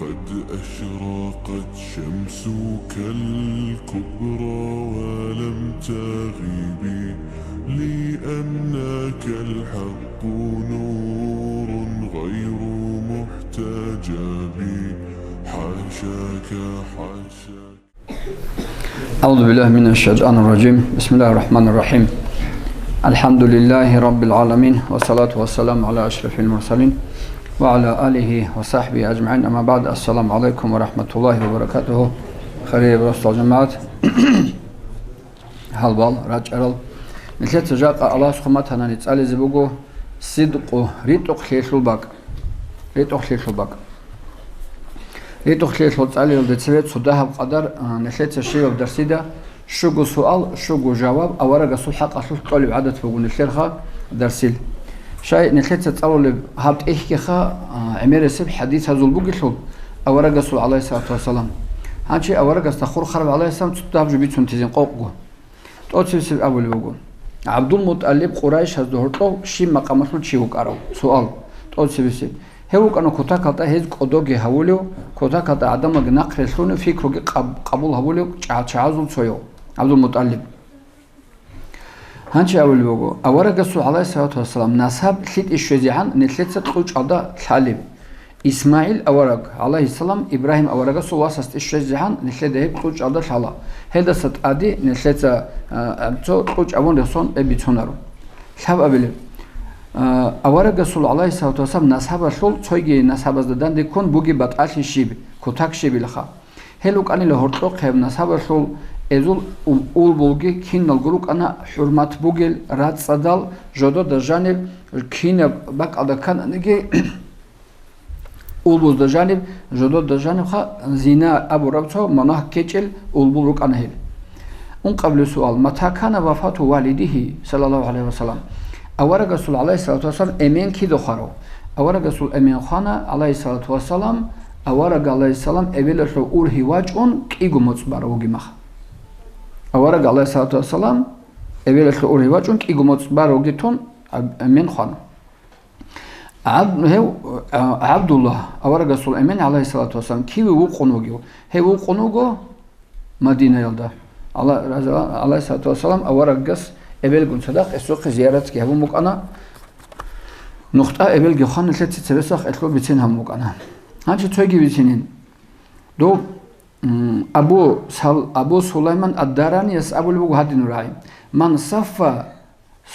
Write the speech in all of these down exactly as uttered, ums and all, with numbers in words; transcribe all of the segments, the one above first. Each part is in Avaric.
قد أشرقت شمسك الكبرى ولم تغب، لأنك الحق نور غير محتجب. حاشاك، حاشاك. أعوذ بالله من الشيطان الرجيم. بسم الله الرحمن الرحيم. الحمد لله رب العالمين، والصلاة والسلام على أشرف المرسلين، وعلى آله وصحبه أجمعين. أما بعد. السلام عليكم ورحمة الله وبركاته. Хириял росдал жамагӀат, гьалбал, рачӀарал. Нилъеца жакъа Аллагьас хъуматанани цӀализе буго сидкъу, ритӀухълъиялъул бакӀ. РитӀухълъиялъул бакӀ. РитӀухълъиялъул цӀалиялде цеве цо дагьаб къадар, а, нилъеца щибаб дарсида щуго суал, щуго жаваб аварагасул хӀакъалъулъ кьолеб гӀадат буго нилъерха дарсил. Щай нилъеца цӀалулеб гьаб тӀехьгиха, а, гӀемерисеб хӀадисазул бугелъул аварагасул, гӀалайгьиссалату вассалам. Гьанчи аварагасда хурхараб, гӀалайгьиссалам, цо дагьаб жо бицун тезе къокъго. ТӀоцебесеб абулеб буго, ГӀабдулмутӀалиб Къурайшазда гьоркьов щиб макъамалъул чи вукӀарав? Суал. ТӀоцебесеб. Гьев вукӀана кутакалда гьез кӀодоги гьавулев, кутакалда гӀадамалги нахърилълъунев, фикруги къаб-, къабул гьавулев ча-, чагӀазул цояв, ГӀабдулмутӀалиб. Гьанчи абулеб буго, аварагасул, гӀалайгьиссалату вассалам, насаб лъитӀе щвезегӀан нилъеца кьучӀалда лъалеб. ИсмагӀил авараг, гӀалайгьиссалам, Ибрагьим аварагасул васасде щвезегӀан нилъеда гьеб кьучӀалда лъала. Гьелдаса тӀаде нилъеца, а, цо кьучӀ абун рехсон гьеб бицунаро. Лъабабилеб. А, аварагасул, гӀалайгьиссалату вассалам, насабалъул цойги насабазда данде ккун бугеб батӀалъи щиб, кутак щибилха? Гьел рукӀанила гьоркьохъеб насабалъул, эзул ул-, улбулги киналго рукӀана хӀурмат бугел, рацӀцӀадал, жодода жаниб кинаб бакӀалда ккананиги, улбузда жаниб, жодода жанибха зина абураб цо мунагь ккечӀел улбул рукӀана гьел. Ункъабилеб суал: «Мата кана вафату валидихи, саллаллагьу гӀалайгьи ва саллам?» Аварагасул, гӀалайгьиссалату вассалам, эмен кида хварав? Аварагасул эмен хвана, гӀалайгьиссалату вассалам, авараг, гӀалайгьиссалам, эбелалъул ургьи вачӀун кӀиго моцӀ барав вугеб мехалъ. Авараг, гӀалайгьиссалату вассалам, эбелалъул ургьи вачӀун кӀиго моцӀ барав вугитун, а, эмен хвана. ГӀаб-, гьев, а, ГӀабдуллагь, аварагасул эмен, гӀалайгьиссалату вассалам, киве вукъун вугев? Гьев вукъун вуго Мадинаялда. Алла-, раза-, гӀалайгьиссалату вассалам, аварагас эбелгун цадахъ гьесухъе зияратги гьабун букӀана. Нухда эбелги хвана, нилъеца цебесахъ гьелъул бицен гьабун букӀана. Гьанже цойги бицинин. Дов, м, Абу Сал-, Абу Сулайман ад-Даранияс абулеб буго гьадинаб рагӀи: «Ман саффа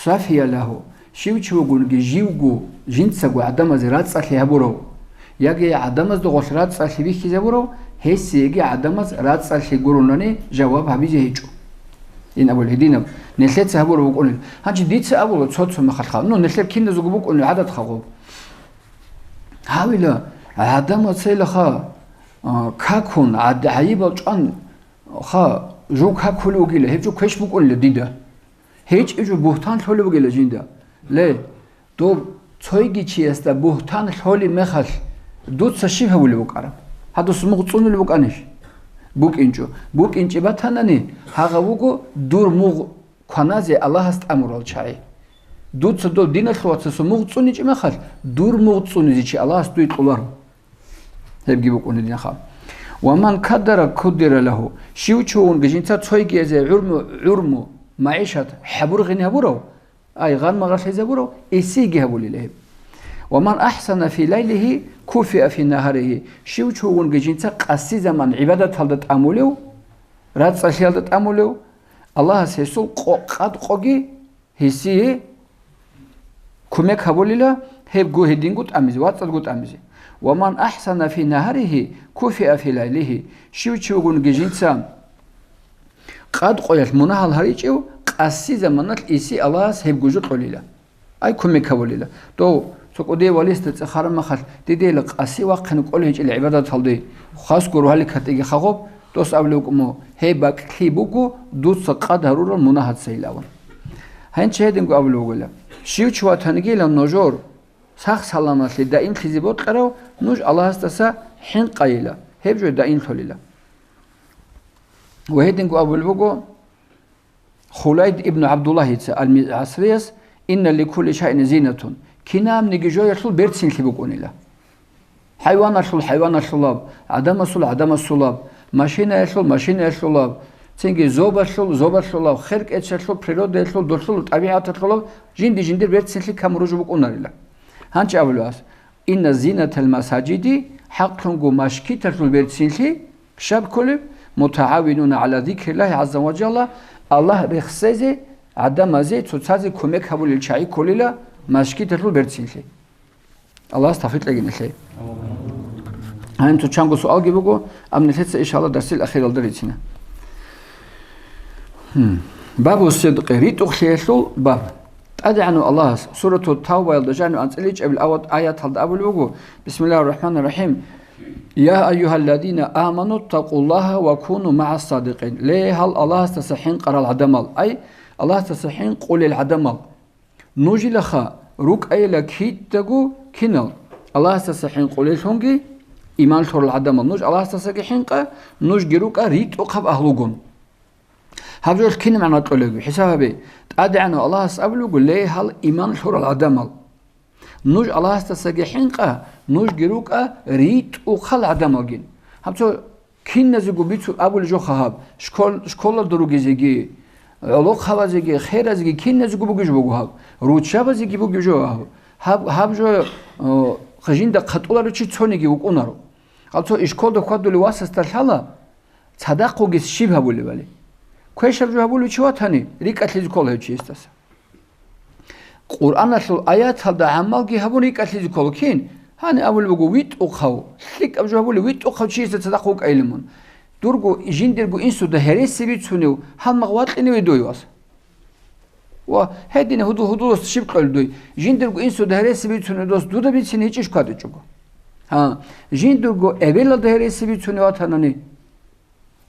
сафия лагьу», щив чи вугониги живго, жинцаго гӀадамазе рацӀцӀалъи гьабурав, яги гӀадамазда гъолъ рацӀцӀалъи бихьизабурав, гьесиеги гӀадамаз рацӀцӀалъи гуронани жаваб гьабизе гьечӀо. Ин абулеб гьединаб, нилъеца гьабураб букӀунеб. Гьанже дица абула цо-цо мехалъха, ну, нилъер киназего букӀунеб гӀадатха гъоб. Гьавила, гӀадамал целаха, а, какун, гӀад-, гӀайибал чӀван, ха, жув какулев вугила, гьеб жо квеш букӀунила дида. ГьечӀеб жо бугьтан лъолеб бугила жинда. Ле, доб цойги чиясда бугьтан лъолеб мехалъ, дуца щиб гьавулеб букӀараб? Гьадус мугъ цӀунулеб букӀанищ? БукӀинчӀо. БукӀинчӀеб батанани, гьагъав вуго дур мугъ кваназе Аллагьас тӀамурал чагӀи. Дуца дов диналъул вацасул мугъ цӀуничӀеб мехалъ, дур мугъ цӀунизе чи Аллагьас дуе кьоларо. Гьебги букӀуна динха. «Ва ман каддара куддира лагьу», щив чи вугониги жинца цойгиязе гӀурму, гӀурму, магӀишат хӀабургъин гьабурав, ай, гъанмагъалъизабурав, эсиеги гьабулила гьеб. «Ва ман ахсана фи лайлихи куфиа фи нагьарихи», щив чи вугониги жинца къаси заман гӀибадаталда тӀамулев, рацӀцӀалъиялда тӀамулев, Аллагьас гьесул къо-, къад къоги гьесие кумек гьабулила, гьеб гу гьединго тӀамизе, вацӀцӀадго тӀамизе. «Ва ман ахсана фи нагьарихи куфиа фи лайлихи», щив чи вугониги жинца къад къоялъ мунагьал гьаричӀев, къаси заманалъ эсие Аллагьас гьеб гу жо кьолила. Ай, кумек гьабулила. Дов цо кӀудияв валесда цӀехараб мехалъ, дидейила къаси вахъине кӀолей гьечӀила гӀибадаталде, хасго рогьалил катӀиги хагъоб, дос абулев вукӀун, гьеб бакӀлъи буго дуца къад гьарурал мунагьацайилан. Гьанчи гьединго абулев вугила, щив чи ватанигила нужер сах-саламалъе даимлъизе бокьарав, нуж Аллагьасдаса хӀинкъайила, гьеб жо даимлъулила. Ва гьединго абулеб буго Хулайд ибн ГӀабдуллагьица ал-МигӀасрияс: «Инна ликулли шайин зинатун», кинабниги жоялъул берцинлъи букӀунила. ХӀайваналъул хӀайваналъулаб, гӀадамасул гӀадамасулаб, машинаялъул машинаялъулаб, цинги зобалъул зобалъулаб, хер кӀечалъул, природаялъул, долъул тӀабигӀаталъулаб жинди-жиндир берцинлъи камуружу букӀунарила. Гьанчи абулеб ас: «Инна зинатал масаджиди», хӀакълъунго машгиталъул берцинлъи, щаб кколеб? «МутагӀавинуна гӀала зикриллагьи гӀазза ва жалла», Аллагь рехсезе, гӀадамазе, цоцазе кумек гьабулел чагӀи кколила машгиталъул берцинлъи. Аллагьас тавфикъ кьегин нилъее. Гьаниб цо чанго суалги буго, амма нилъеца, иншалла, дарсил ахиралда рицина. Гьм. Бабу сидкъи, ритӀухълъиялъул баб. ТӀадегӀанав Аллагьас Сурату Тавбаялда жанив анцӀила ичӀабил ават аяталда абулеб буго: «Бисмиллагьир рахӀманир рахӀим. Я айюгьалладина аману ттакъуллагьа ва куну магӀас садикъин». Ле, гьал Аллагьасдаса хӀинкъарал гӀадамал, ай, Аллагьасдаса хӀинкъулел гӀадамал. Нужилаха рукӀайила кидаго кинал, Аллагьасдаса хӀинкъулеллъунги иман лъурал гӀадамал. Нуж Аллагьасдасаги хӀинкъа, нужги рукӀа ритӀухъаб агьлугун. Гьаб жоялъ кинаб магӀна кьолеб? ХӀисаб гьабе. ТӀадегӀанав Аллагьас абулеб буго: «Ле, гьал иман лъурал гӀадамал. Нуж Аллагьасдасаги хӀинкъа, нужги рукӀа ритӀухъал гӀадамалгин». Гьаб цо киназего бицун абулеб жоха гьаб, школ-, школалда ругезеги, гӀолохъабазеги, херазеги, киназего бугеб жо буго гьаб, руччабазеги бугеб жо гьаб. Гьаб, гьаб жо, о, жинда хъатӀуларев чи цониги вукӀунаро. Гьаб цо ишколда хьвадулев васасда лъала, цадахъ вугес щиб гьабулебали. Квешаб жо гьабулев чи ватани, рикӀкӀалъизе ккола гьев чиясдаса. Къуръаналъул аяталда гӀамалги гьабун рикӀкӀалъизе ккола кин? Гьаниб абулеб буго: «ВитӀухъав, лъикӀаб жо гьабулев витӀухъав чиясда цадахъ вукӀайилан мун. Дурго жиндирго инсуда гьереси бицунев гьалмагъ вакьиневе дуй, вас». Ва гьедин гьудул-гьудулас щиб кьолеб дуй? Жиндирго инсуда гьереси бицунев дос дуда бицине гьечӀищ кватӀичӀого? Гьа, жиндирго эбелалда гьереси бицунев ватанани,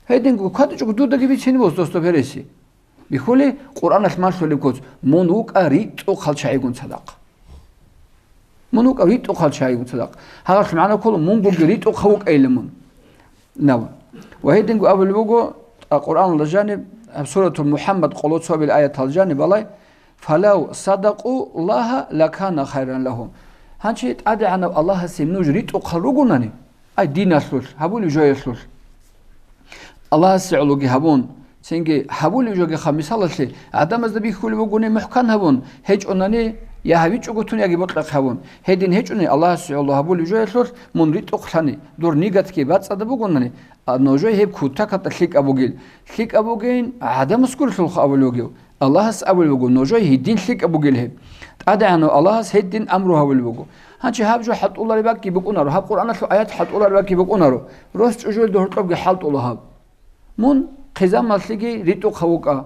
гьединго кватӀичӀого дудаги бицине бос дос доб гьереси. Бихьулеб Къуръаналъ малъулеб куц: «Мун вукӀа ритӀухъал чагӀигун цадахъ». Мун вукӀа ритӀухъал чагӀигун цадахъ. Гьалъ магӀна ккола: «Мунгоги ритӀухъав вукӀайилан мун». Нав. Ва гьединго абулеб буго, а, Къуръаналда жаниб, гьаб Суратул МухӀаммад къоло цоабил аятал жаниб балай: «Фалав садакъу Аллагьа лакана хайран лагьум». Гьанчи ТӀадегӀанав Аллагьасе нуж ритӀухъал ругонани, ай, диналъулъ, гьабулеб жоялъулъ. Аллагьасе гӀологи гьабун, цинги гьабулеб жогиха, мисалалъе, гӀадамазда бихьулеб бугони мухӀкан гьабун, гьечӀонани я гьавичӀого тун, яги бокьахъ гьабун. Гьедин гьечӀони, Аллагьасе гӀоло гьабулеб жоялъулъ мун ритӀухълъани, дур нигатги бацӀцӀадаб бугонани, а, нужее гьеб кутакалда лъикӀаб бугил. ЛъикӀаб бугин гӀадамас гурелъулха абулеб бугев. Аллагьас абулеб буго, нужее гьедин лъикӀаб бугил гьеб. ТӀадегӀанав Аллагьас гьедин амру гьавулеб буго. Гьанчи гьаб жо хӀалтӀулареб бакӀги букӀунаро, гьаб Къуръаналъул аят хӀалтӀулареб бакӀги букӀунаро, рос чӀужуялда гьоркьобги хӀалтӀула гьаб. Мун хъизамалъеги ритӀухъав вукӀа.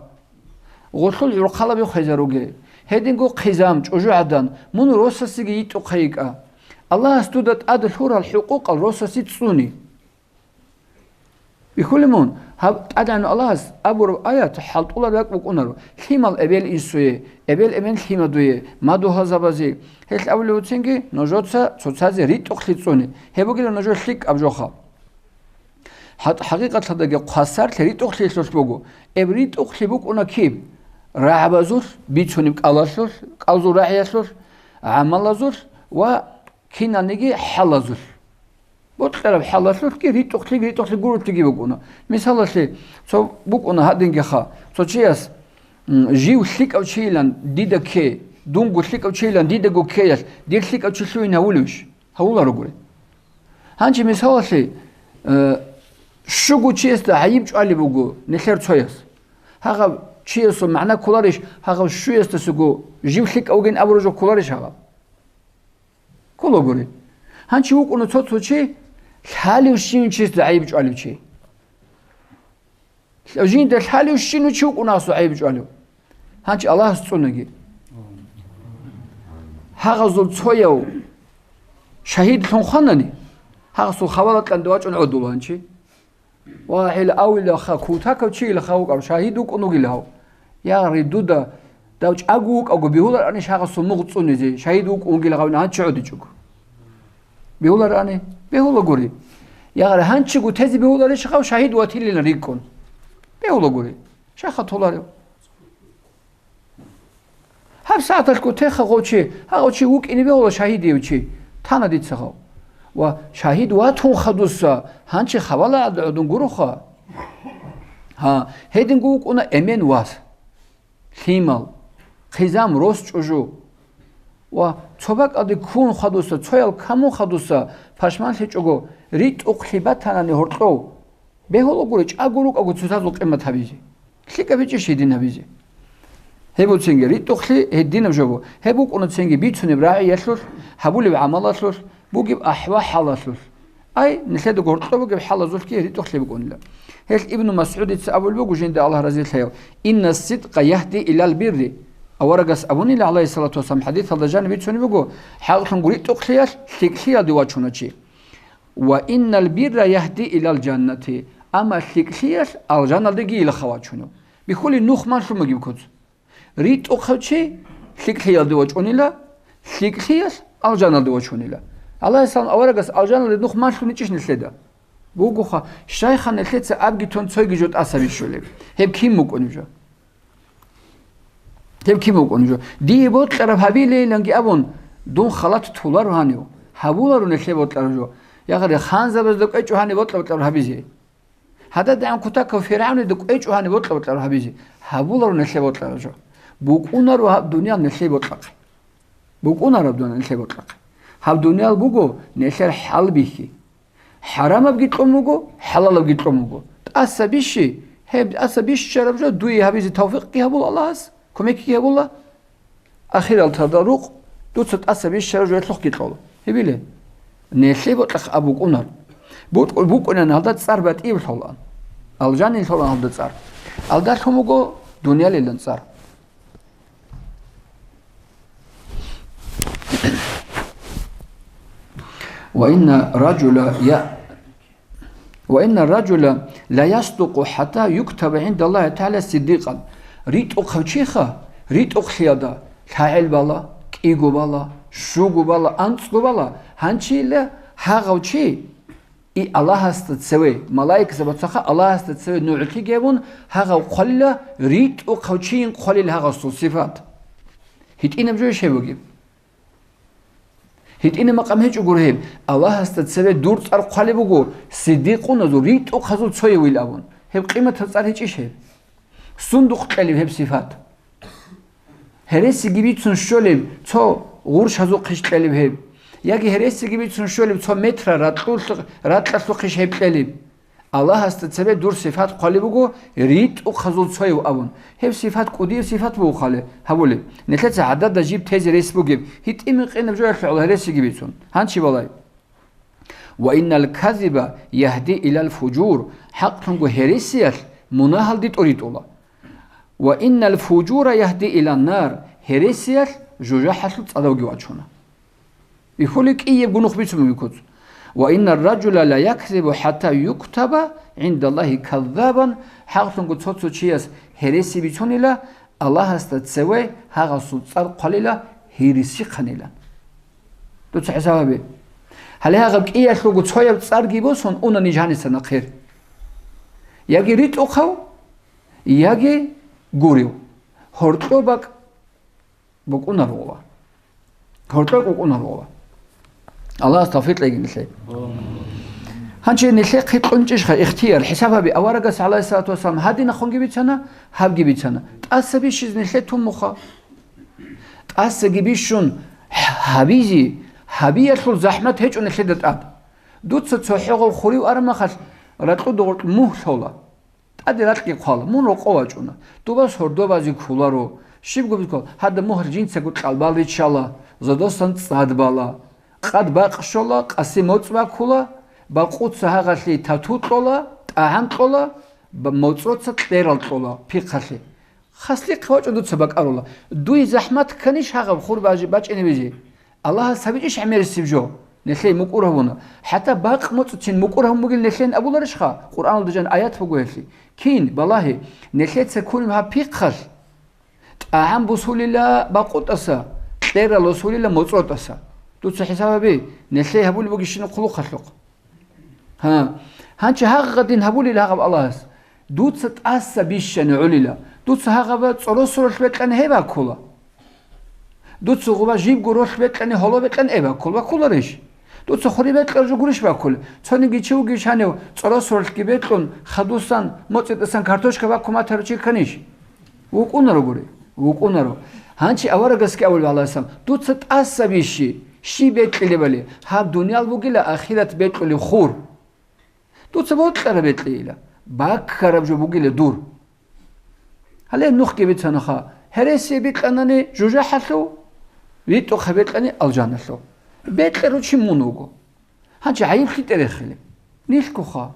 Гъолъул гӀурхъалаби хвезаруге. Гьединго хъизам, чӀужугӀадан, мун росасеги йитӀухъе йикӀа. Аллагьас дуда тӀад лъурал хӀукъукъал росасе цӀуни. Бихьулеб мун, гьаб ТӀадегӀанав Аллагьас абураб аят хӀалтӀулареб бакӀ букӀунаро: лъимал эбел-инсуе, эбел-эмен лъимадуе, мадугьалзабазе. Гьелъ абулеб буцинги, нужеца цоцазе ритӀухълъи цӀуне. Гьеб бугила нужер лъикӀаб жоха. ХӀат-, хӀакъикъаталдаги хъвасарлъи ритӀухълъиялъулъ буго. Эб ритӀухълъи букӀуна киб? РагӀабазулъ, бицунеб кӀалалъулъ, кӀалзул рагӀиялъулъ, гӀамалазулъ ва киналниги хӀалазулъ. Бокьараб хӀалалъулъги ритӀухълъи, ритӀухълъи гурулъги букӀуна. Мисалалъе, цо букӀуна гьадингеха, цо чияс, м, жив лъикӀав чийилан дида кке, дунго лъикӀав чийилан дидаго ккеялъ, дир лъикӀав чи лъугьин гьавулевищ? Гьавуларогури. Гьанчи мисалалъе, э, щуго чиясда гӀайиб чӀвалеб буго нилъер цояс. Гьагъав чиясул магӀна кколарищ, гьагъав щуясдасаго жив лъикӀав вугин абураб жо кколарищ гьагъав? Кколагури. Гьанчи вукӀуна цо-цо чи, лъалев щивав чиясда гӀайиб чӀвалев чи. Жинда лъалев щинав чи вукӀуна гьасул гӀайиб чӀвалев. Гьанчи Аллагьас цӀунаги. Гьагъазул цояв шагьидлъун хванани, гьагъасул хабалда кьанде вачӀун гӀодула гьанчи. Ва гьел авилаха, кутакав чийилаха вукӀарав, шагьид вукӀун вугилав. Я, ри, дуда дав чӀаго вукӀаго бегьуларанищ гьагъасул мугъ цӀунизе, шагьид вукӀун вугилав гьанчи гӀодичӀого? Бегьуларани? Бегьулагури. Ягъари гьанчиго тезе бегьуларищ гьав шагьид ватилилан рикӀкӀун? Бегьулагури. Щай хатуларев? Гьаб сагӀаталъго теха гъов чи, гьагъав чи вукӀине бегьула шагьидияв чи. Тана дица гъав. Ва шагьид ватун хадуса, гьанчи хабала гӀадагӀудун гуроха. Гьа, гьединго вукӀуна эмен вас. Лъимал, хъизан, рос чӀужу. Ва цо бакӀалде ккун хадуса, цоял камун хадуса, пашманлъичӀого, ритӀухълъи батанани гьоркьов. Бегьулагури, чӀаго рукӀаго цоцазул къимат гьабизе. ЛъикӀаб гьечӀищ гьедин гьабизе? Гьеб буцинги, ритӀухълъи гьединаб жо бу. Гьеб букӀуна цинги бицунеб рагӀиялъулъ, гьабулеб гӀамалалъулъ, бугеб ахӀва-хӀалалъулъ. Ай, нилъеда гьоркьоб бугеб хӀалазулъги ритӀухълъи букӀунила. Гьелъ Ибну МасгӀудица абулеб буго жинда Аллагь разилъаяв: «Инна сидкъа яхӀди илал бирри». Аварагас абунила, гӀалайгьиссалату вассалам, хӀадисалда жаниб бицунеб буго, хӀакълъун ритӀухълъиялъ лъикӀлъиялде вачуна чи. «Ва иннал бирра яхӀди илал жаннати», амма лъикӀлъиялъ алжаналдеги илаха вачуна. Бихьули нух малъун бугеб куц. РитӀухъав чи лъикӀлъиялде вачӀунила, лъикӀлъиялъ алжаналде вачунила. Аллагьасалам аварагас алжаналде нух малъуничӀищ нилъеда? Бугоха, щайха нилъеца абги тун цойги жо тӀаса бищулеб? Гьеб кин букӀунеб жо? Гьеб кин букӀунеб жо? Дие бокьараб гьабилейиланги абун, дун халат толаро гьанив. Гьабуларо нилъе бокьараб жо. Ягъари ханзабазда кӀвечӀо гьаниб бокьа-бокьараб гьабизе. ГьададигӀан кутакав ФиргӀавнида кӀвечӀо гьаниб бокьа-бокьараб гьабизе. Гьабуларо нилъе бокьараб жо. БукӀунаро гьаб дуниял нилъе бокьахъе. БукӀунараб дун нилъе бокьахъе. Гьаб дуниял буго нилъер хӀалбихьи. ХӀарамабги кьун буго, хӀалалабги кьун буго. ТӀаса бищи, гьеб тӀаса бищараб жо дуе гьабизе тавфикъги гьабула Аллагьас, кумекги гьабула. Ахирал тада рукъ, дуца тӀаса бищараб жо гьелъухъги кьола. Гьебиле? Нилъе бокьахъ аб букӀунар. БукӀ-, букӀунан гьалда цӀар батӀияб лъолаан. Алжанин лъолаан гьалда цӀар. Алда лъун буго дуниялилан цӀар. Ва инна ражула я-, ва инна ражула ла ясдукъу хӀатта юктаба гӀиндаллагьи тагӀала сиддикъан. РитӀухъав чиха, ритӀухълъиялда лъагӀел бала, кӀиго бала, щуго бала, анцӀго бала, гьанчила гьагъав чи, и Аллагьасда цеве, малаикзабацаха Аллагьасда цеве нугӀлъиги гьабун, гьагъав хъвалила, ритӀухъав чийин хъвалил гьагъасул сифат. ГьитӀинаб жойищ гьеб бугеб? ГьитӀина макъам гьечӀо гуро гьеб. Аллагьасда цеве дур цӀар хъвалеб буго, сиддикъуназул, ритӀухъазул цояв вил абун. Гьеб къиматаб цӀар гьечӀищ гьеб? Сундухъ кьелеб гьеб сифат? Гьересиги бицун щолеб цо гъурщазухъищ кьелеб гьеб? Яги гьересиги бицун щолеб цо метра ракьулъ-, ракьалъухъищ гьеб кьелеб? Аллагьасда цебе дур сифат хъвалеб буго, ритӀухъазул цояв абун. Гьеб сифат кӀудияб сифат буго хъале гьабулеб. Нилъеца гӀадада жиб тезе рес бугеб, гьитӀинаб къинаб жоялъе гӀоло гьересиги бицун. Гьанчи балай. Ва иннал казиба яхӀди илал фужур, хӀакълъунго гьересиялъ мунагьалде тӀуритӀула. Ва иннал фужура яхӀди илан нар, гьересиялъ жужахӀалъул цӀадавги вачуна. Ихули кӀиябго нух бицун бугеб куц. Ва иннар ражула ла якзибу хӀатта юктаба гӀиндаллагьи каззабан, хӀакълъунго цо-цо чияс гьереси бицунила, Аллагьасда цеве гьагъасул цӀар хъвалила гьересихъанилан. Дуца хӀисаб гьабе. Гьале гьагъаб кӀиялъулго цояб цӀарги босун уна ниж гьаниса нахъе. Яги ритӀухъав, яги гурев. Гьоркьоб бакӀ букӀунарула. Гьоркьоб букӀунарула. Аллагьас тавфикъ кьеги нилъее. Гьанже нилъехъе кьунчӀищха ихтияр? ХӀисаб гьабе, аварагас, гӀалайгьиссалату вассалам, гьадинахъунги бицана, гьабги бицана. ТӀаса бищизе нилъе туммуха. ТӀасаги бищун гьабизе, гьабиялъул захӀмат гьечӀо нилъеда тӀад. Дуца цохӀо гъаб хурив арамахалъ ракьуда гъоркь мугь лъола. ТӀаде ракьги хъвала, мун рокъов вачӀуна. Дуба сордо базе кколаро. Щибго бихьула, гьадаб мугьалъ жинцаго кьалбал риччала, зодосан цӀад бала. Къад бакъ щола, къаси моцӀ баккула, бакъуца гьагъалъе тату кьола, тӀагӀам кьола, ба-, моцӀроца кьерал кьола пихъалъе. Хаслихъ вачӀун дуца бакӀарула. Дуе захӀмат кканищ гьагъаб хур бажи-, бачӀине бижи? Аллагьас гьабичӀищ гӀемерисеб жо? Нилъее мукӀур гьавуна. ХӀатта бакъ моцӀцин мукӀур гьавун бугел нилъеян абуларищха? Къуръаналда жан аят буго гьелъи. Кин, балагье, нилъеца ккунеб гьаб пихъалъ? ТӀагӀам бусулила бакъутӀаса, кьерал бусулила моцӀротӀаса. Дуца хӀисаб гьабе, нилъее гьабулеб бугищина хъулухъалъухъ. Гьа, гьанчи гьагъадин гьабулел гьагъаб Аллагьас. Дуца тӀаса бищани гӀолила. Дуца гьагъаба цӀоросо ролъ бекьани гьеб баккула. Дуца гъуба жибго ролъ бекьани гьоло бекьани гьеб баккула. Баккуларищ? Дуца хури бекьараб жо гурищ баккулеб? Цониги чи вугищ гьанив цӀоросуралъги бекьун, хадусан, моцӀитӀасан картошка баккун батарав чи кканищ? ВукӀунаро гури, вукӀунаро. Гьанчи аварагасги абулеб, гӀалайгьиссалам: «Дуца тӀаса бищи, щиб бекьилебали, гьаб дуниял бугила ахират бекьулеб хур. Дуца бокьараб бекьейила, баккараб жо бугила дур». Гьале нухги бицанаха: гьересие бикьанани жужахӀалъув, витӀухъе бикьани алжаналъув. Бекьарав чи мун вуго. Гьанчи гӀайиб лъитӀе рехилеб? Нилъгуха.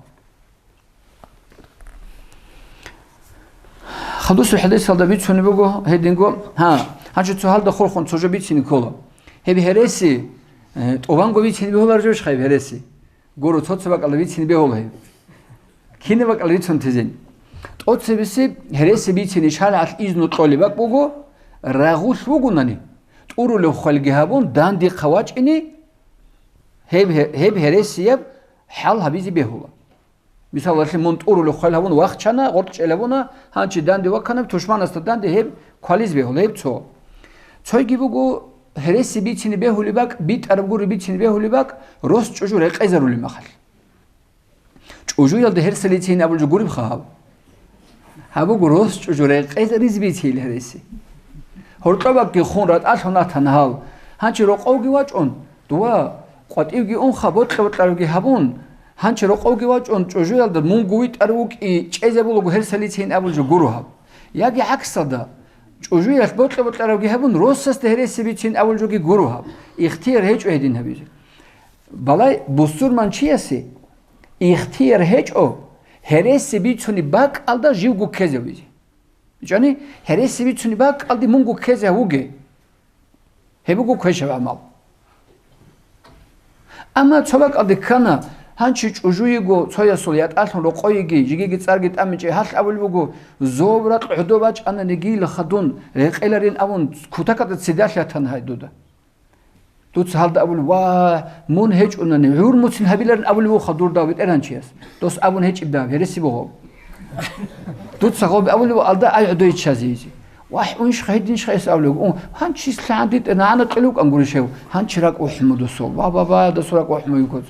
Хадусеб хӀадисалда бицунеб буго гьединго. Гьа, гьанчи цо гьалда хурхун цо жо бицине ккола. Гьеб гьереси, э, тӀубанго бицине бегьулареб жо иш гьеб гьереси? Гуро, цо-цо бакӀалда бицине бегьула гьеб. Кинаб бакӀалда бицун тезин? ТӀоцебесеб гьереси бицине шаригӀалъ изну кьолеб бакӀ буго, рагъулъ вугонани, тӀурулеб хвалги гьабун, дандихъа вачӀине, гьеб, гьеб гьересияб хӀал гьабизе бегьула. Мисалалъе, мун тӀурулеб хвел гьабун вахчана, гъоркь чӀел гьабуна, гьанчи данде ваккана, тушманасда данде гьеб квализе бегьула, гьеб цо. Цойги буго, гьереси бицине бегьулеб бакӀ, битӀараб гури бицине бегьулеб бакӀ, рос чӀужу рекъезарулеб мехалъ. ЧӀужуялда гьерсалицейин абул жо гуребха гьаб? Гьаб буго рос чӀужу рекъезаризе бицейил гьереси. Гьоркьобакги хун ратӀалъун атана гьал. Гьанчи рокъовги вачӀун, дова къватӀивги унха, бокьа-бокьарабги гьабун, гьанчи рокъовги вачӀун, чӀужуялда мунго витӀар вукӀи чӀезабулаго гьерсалицейин абул жо гуро гьаб. Яги гӀаксалда, чӀужуялъ бокьа-бокьарабги гьабун, росасда гьереси бицин абул жоги гуро гьаб. Ихтияр гьечӀо гьедин гьабизе. Балай, бусурманчиясе ихтияр гьечӀо гьереси бицунеб бакӀалда живго ккезе вугизе. БичӀани, гьереси бицунеб бакӀалде мунго ккезе вуге. Гьеб буго квешаб гӀамал. Амма цо бакӀалде ккана, гьанчи чӀужуего, цоясул ятӀалъун рокъойиги, жигиги цӀарги тӀамичӀей гьалъ абулеб буго, зоб-ракь гӀодо бачӀананиги лахадун, рекъеларин абун, кутакалда цидалъ ятана гьай дуда. Дуца гьалда абулеб: «Ва, мун гьечӀунани, гӀурмуцин гьабиларин», абулеб буха дур дав бетӀергьанчияс. Дос абун гьечӀеб дав, гьереси буго. Дуца гъоб абулеб, алда ай гӀодой чазейизе. Вахь, уншха, гьединшха эс абулеб. Ун, гьанчис лъагӀан дитӀа нагӀана кьелукӀан гурищ гьев, гьанчи ракӀ ухӀму досул. Ва, ва, ва, досул ракӀ ухӀму йикоц.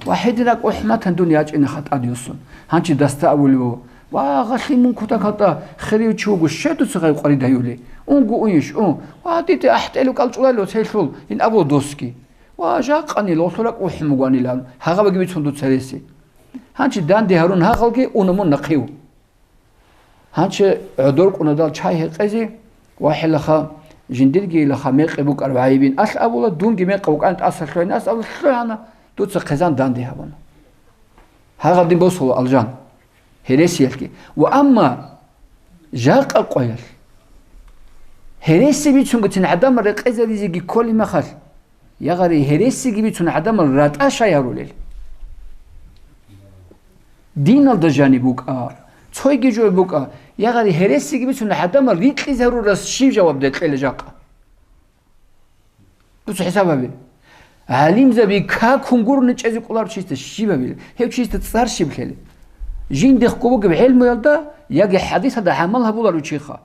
Ва гьедин ракӀ ухӀматан дун ячӀина хатӀад юсун. Гьанчи дасда абулеб. Ва, гъалъи мун кутакалда хирив чи вуго, щай дуца гъай къварид гьаюли? Унго уйищ, ун. Ва, дитӀа ахӀтӀелу кӀалчӀулайло цейлъул, ин абула досги. Ва, жакъани лолъурак ухӀун бугоанилан, гьагъабаги бицун дуца гьереси. Гьанчи данде гьарун гьагъалги уна мун нахъив. Гьанчи гӀодор кӀунадал чай гьекъезе, вахӀилаха, жиндиргийилаха мекъи букӀар вагӀибин алъ абула, дунги мекъи букӀан тӀасалъугьин ас абула лъугьана, дуца хъизан данде гьабуна. Гьагъадин босула алжан. Гьересиялъги. Ва амма жакъа къоялъ гьереси бицунгутин гӀадамал рекъезаризеги кколеб мехалъ, ягъари гьересиги бицун гӀадамал ратӀа щай гьарулел? Диналда жаниб букӀа, цойги жо букӀа, ягъари гьересиги бицун гӀадамал рикьизе гьарурас щиб жаваб декъела жакъа? Дуца хӀисаб гьабе. ГӀалимзаби какун гурони чӀезе кӀоларев чисда щиб гьабила? Гьев чисда цӀар щиб лъела? Жиндихъго бугеб гӀелмуялда яги хӀадисалда гӀамал гьабуларев чиха?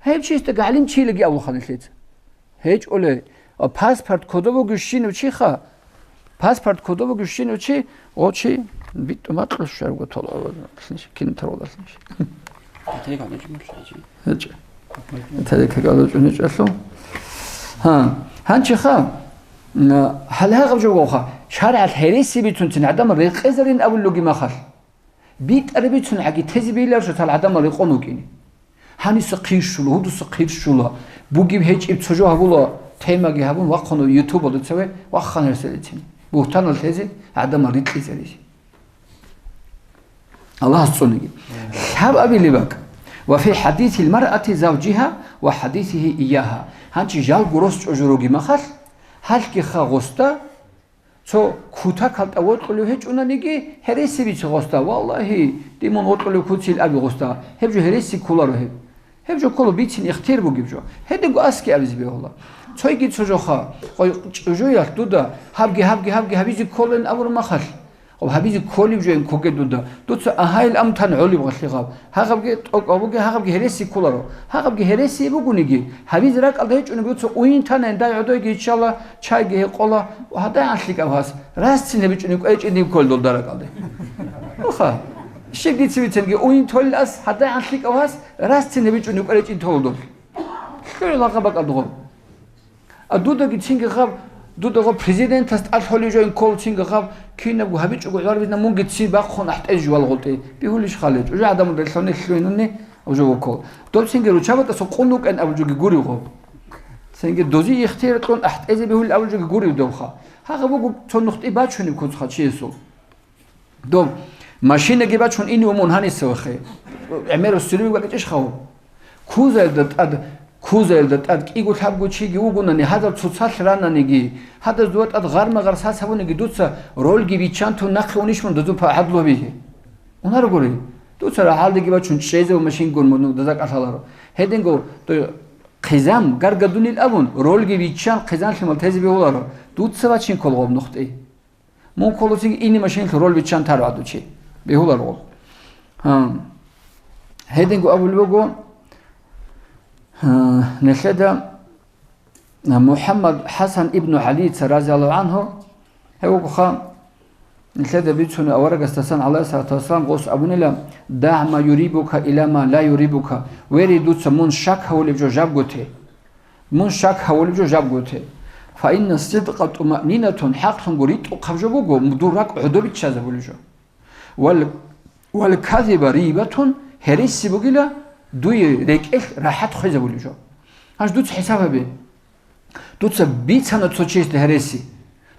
Гьев чисда гӀалимчилаги авлахъана лъица. ГьечӀоле, паспорт кодов вугевщинав чиха, паспорт кодов вугевщинав чи, о чи, битӀу макьу щварго толгӀо, кин тарвалалъ. ГьечӀо. Тарикат гьабичӀо гьечӀелъул. Гьа, гьанчиха, м, гьале гьагъаб жо вугоха, шаргӀалъ гьереси бицунцин гӀадамал рекъезарин абуллуги махалъ. БитӀараб бицун гӀаги тезе бейиларищ гьал гӀадамал рекъон вукӀине? Гьаниса хъирщула, гьудуса хъирщула. Бугеб гьечӀеб цо жо гьабула, темаги гьабун, вахъуна ютубалда цеве, вахъана гьесилицин. Бугьтанал лъезе, гӀадамал рикьизаризе. Аллагьас цӀуниги. Лъабабилеб бакӀ. Ва фи хадисил маръати завжиха ва хадисихи ияха. Гьанчи жалго рос чӀужу руги махалъ, гьалъги ха гъосда, цо кутакалда вокьулев гьечӀунаниги, гьереси бици гъосда, валлагьи, димун вокьулев куцил аби гъосда, гьеб жо гьереси кколаро гьеб. Гьеб жо ккола бицин ихтияр бугеб жо. Гьединго аски абизе бегьула. Цойги цо жоха, къой чӀужуялъ дуда, гьабги, гьабги, гьабги гьабизе кколин абураб махалъ. Гъаб гьабизе кколеб жойин ккоге дуда. Дуца агьайил амтан гӀолеб гъалъи гъаб. Гьагъабги тӀокӀав бугеб, гьагъабги гьереси кколаро. Гьагъабги гьереси бугониги, гьабизе ракӀалда гьечӀони дуца уйин танайин, дай гӀодойги иччала, чайги гьекъола, ва гьадайгӀан лъикӀав гьас, расцин гьабичӀони кӀвечӀин диб кколдул даракӀалде. Уха. Щиб дица бицинги уйин толел ас, гьадайгӀан лъикӀав гьас, расцин гьабичӀони кӀвечӀин толдул. ЛъугӀи лагъа бакӀалдугъо. А дудаги цинги гъаб, дуда гъаб президентас тӀалъ гьолей жойин ккол цинги гъаб, кинабго гьабичӀого гӀур бизна мунги цин бахъун ахӀтӀезе жувал гъотӀи. Бигьулищ хали, чӀужу гӀадамал релълъуни лъугьинулни абу жо вуккол. Доб цинги ручабатӀаса къуллукӀен абу жоги гури гъоб. Цинги дози ихтияр кьун ахӀтӀезе бигьулел абу жоги гурив добха. Гьагъа буго цо нухтӀи бачунеб куцха чиясул. Доб машинаги бачун ине умун гьаниса вахъе. ГӀемерав сулев вакӀичӀищ хаву? Кузаялда тӀад, кузаялда тӀад кӀиго лъабго чиги вугонани, гьадаб цоцалъ рананиги, гьадаз дова тӀад гъарма-гъарсас гьабуниги, дуца ролги биччан тун нахъе унищ мун дозу пагьадлъубиги? Унаргури. Дуца рагьалдеги бачун чӀезав машингун мун даза кӀалъаларо. Гьединго хъизан гаргадунил абун, ролги биччан хъизан лъимал тезе бегьуларо. Дуца бачин ккол гъоб нухтӀи. Мун кколесинги ине машиналъул роль биччан тараб гӀадучи. Бегьулар гъоб. Гьа. Гьединго абулеб буго, гьа, нилъеда МухӀаммад ХӀасан ибну ГӀалица, разияллагьу гӀанхӀу, гьев вугоха, нилъеда бицунеб аварагасдасан, гӀалайгьиссалату вассалам, гъос абунила: «ДагӀ ма юрибука ила ма ла юрибука», вери, дуца мун щак гьавулеб жо жабго те. Мун щак гьавулеб жо жабго те. Фаинна сидкъа тумаънинатун, хӀакълъунго ритӀухъаб жо буго, дур ракӀ гӀодобиччазабулеб жо. Вал, вал казиба рибатун, гьереси бугила дуе рекӀелъ рахӀат хвезабулеб жо. Гьанж дуца хӀисаб гьабе. Дуца бицана цо чиясда гьереси.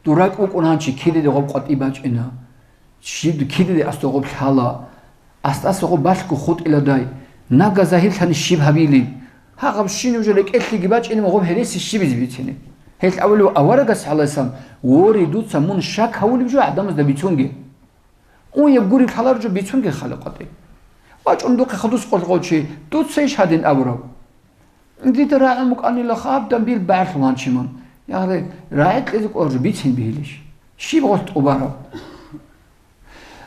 Дур ракӀ букӀун гьанчи кидаде гъоб къватӀи бачӀина. Щиб кидаде асда гъоб лъала. Астаса гъоб балъго хутӀила дай. Нага загьирлъани щиб гьабилин? Гьагъаб щинаб жо рекӀелъеги бачӀинеб гъоб гьереси щибизе бицинеб? Гьелъ абулев аварагас гӀалайгьиссалам: «Вори, дуца мун щак гьавулеб жо гӀадамазда бицунге. Уяб гуреб лъалар жо бицунге хали къватӀи. ВачӀун духъе хадус къо гъов чи, дуца иш гьадин абураб? Дида рагӀун букӀанила хаб дамбил багӀарлъуланчи мун. Ягъре, рагӀи кьезе кӀвар жо бицин бигьилищ? Щиб гъос тӀубараб?»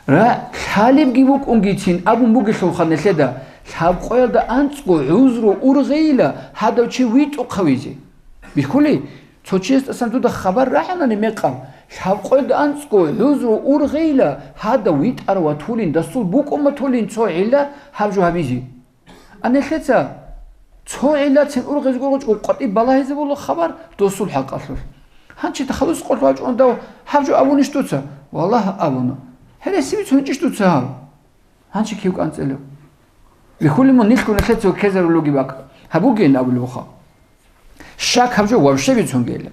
Ра-, лъалебги вукӀунгицин абун бугелъулха нилъеда, лъабкъоялда анцӀго гӀузру ургъейила гьадав чи витӀухъавизе. Бихьулей, цо чиясдасан дуда хабар рагӀанани мекъаб, лъабкъоялда анцӀго гӀузру ургъейила гьадав витӀарав ватулин, дасул букӀун батулин цо гӀилла гьаб жо гьабизе. А нилъеца цо гӀиллацин ургъизе гургъичӀого къватӀиб балагьизабула хабар досул хӀакъалъулъ. Гьанчи халус къолъ вачӀун дав гьаб жо абунищ дуца? Валлагь, абуна. Гьереси бицунчӀищ дуца гьаб? Гьанчи кив кӀанцӀилев? Бихьулимун нилъго нилъеца ккезарулуги бакӀ. Гьабугейин абулеб буха. Щак гьаб жо вообще бицунгейилан.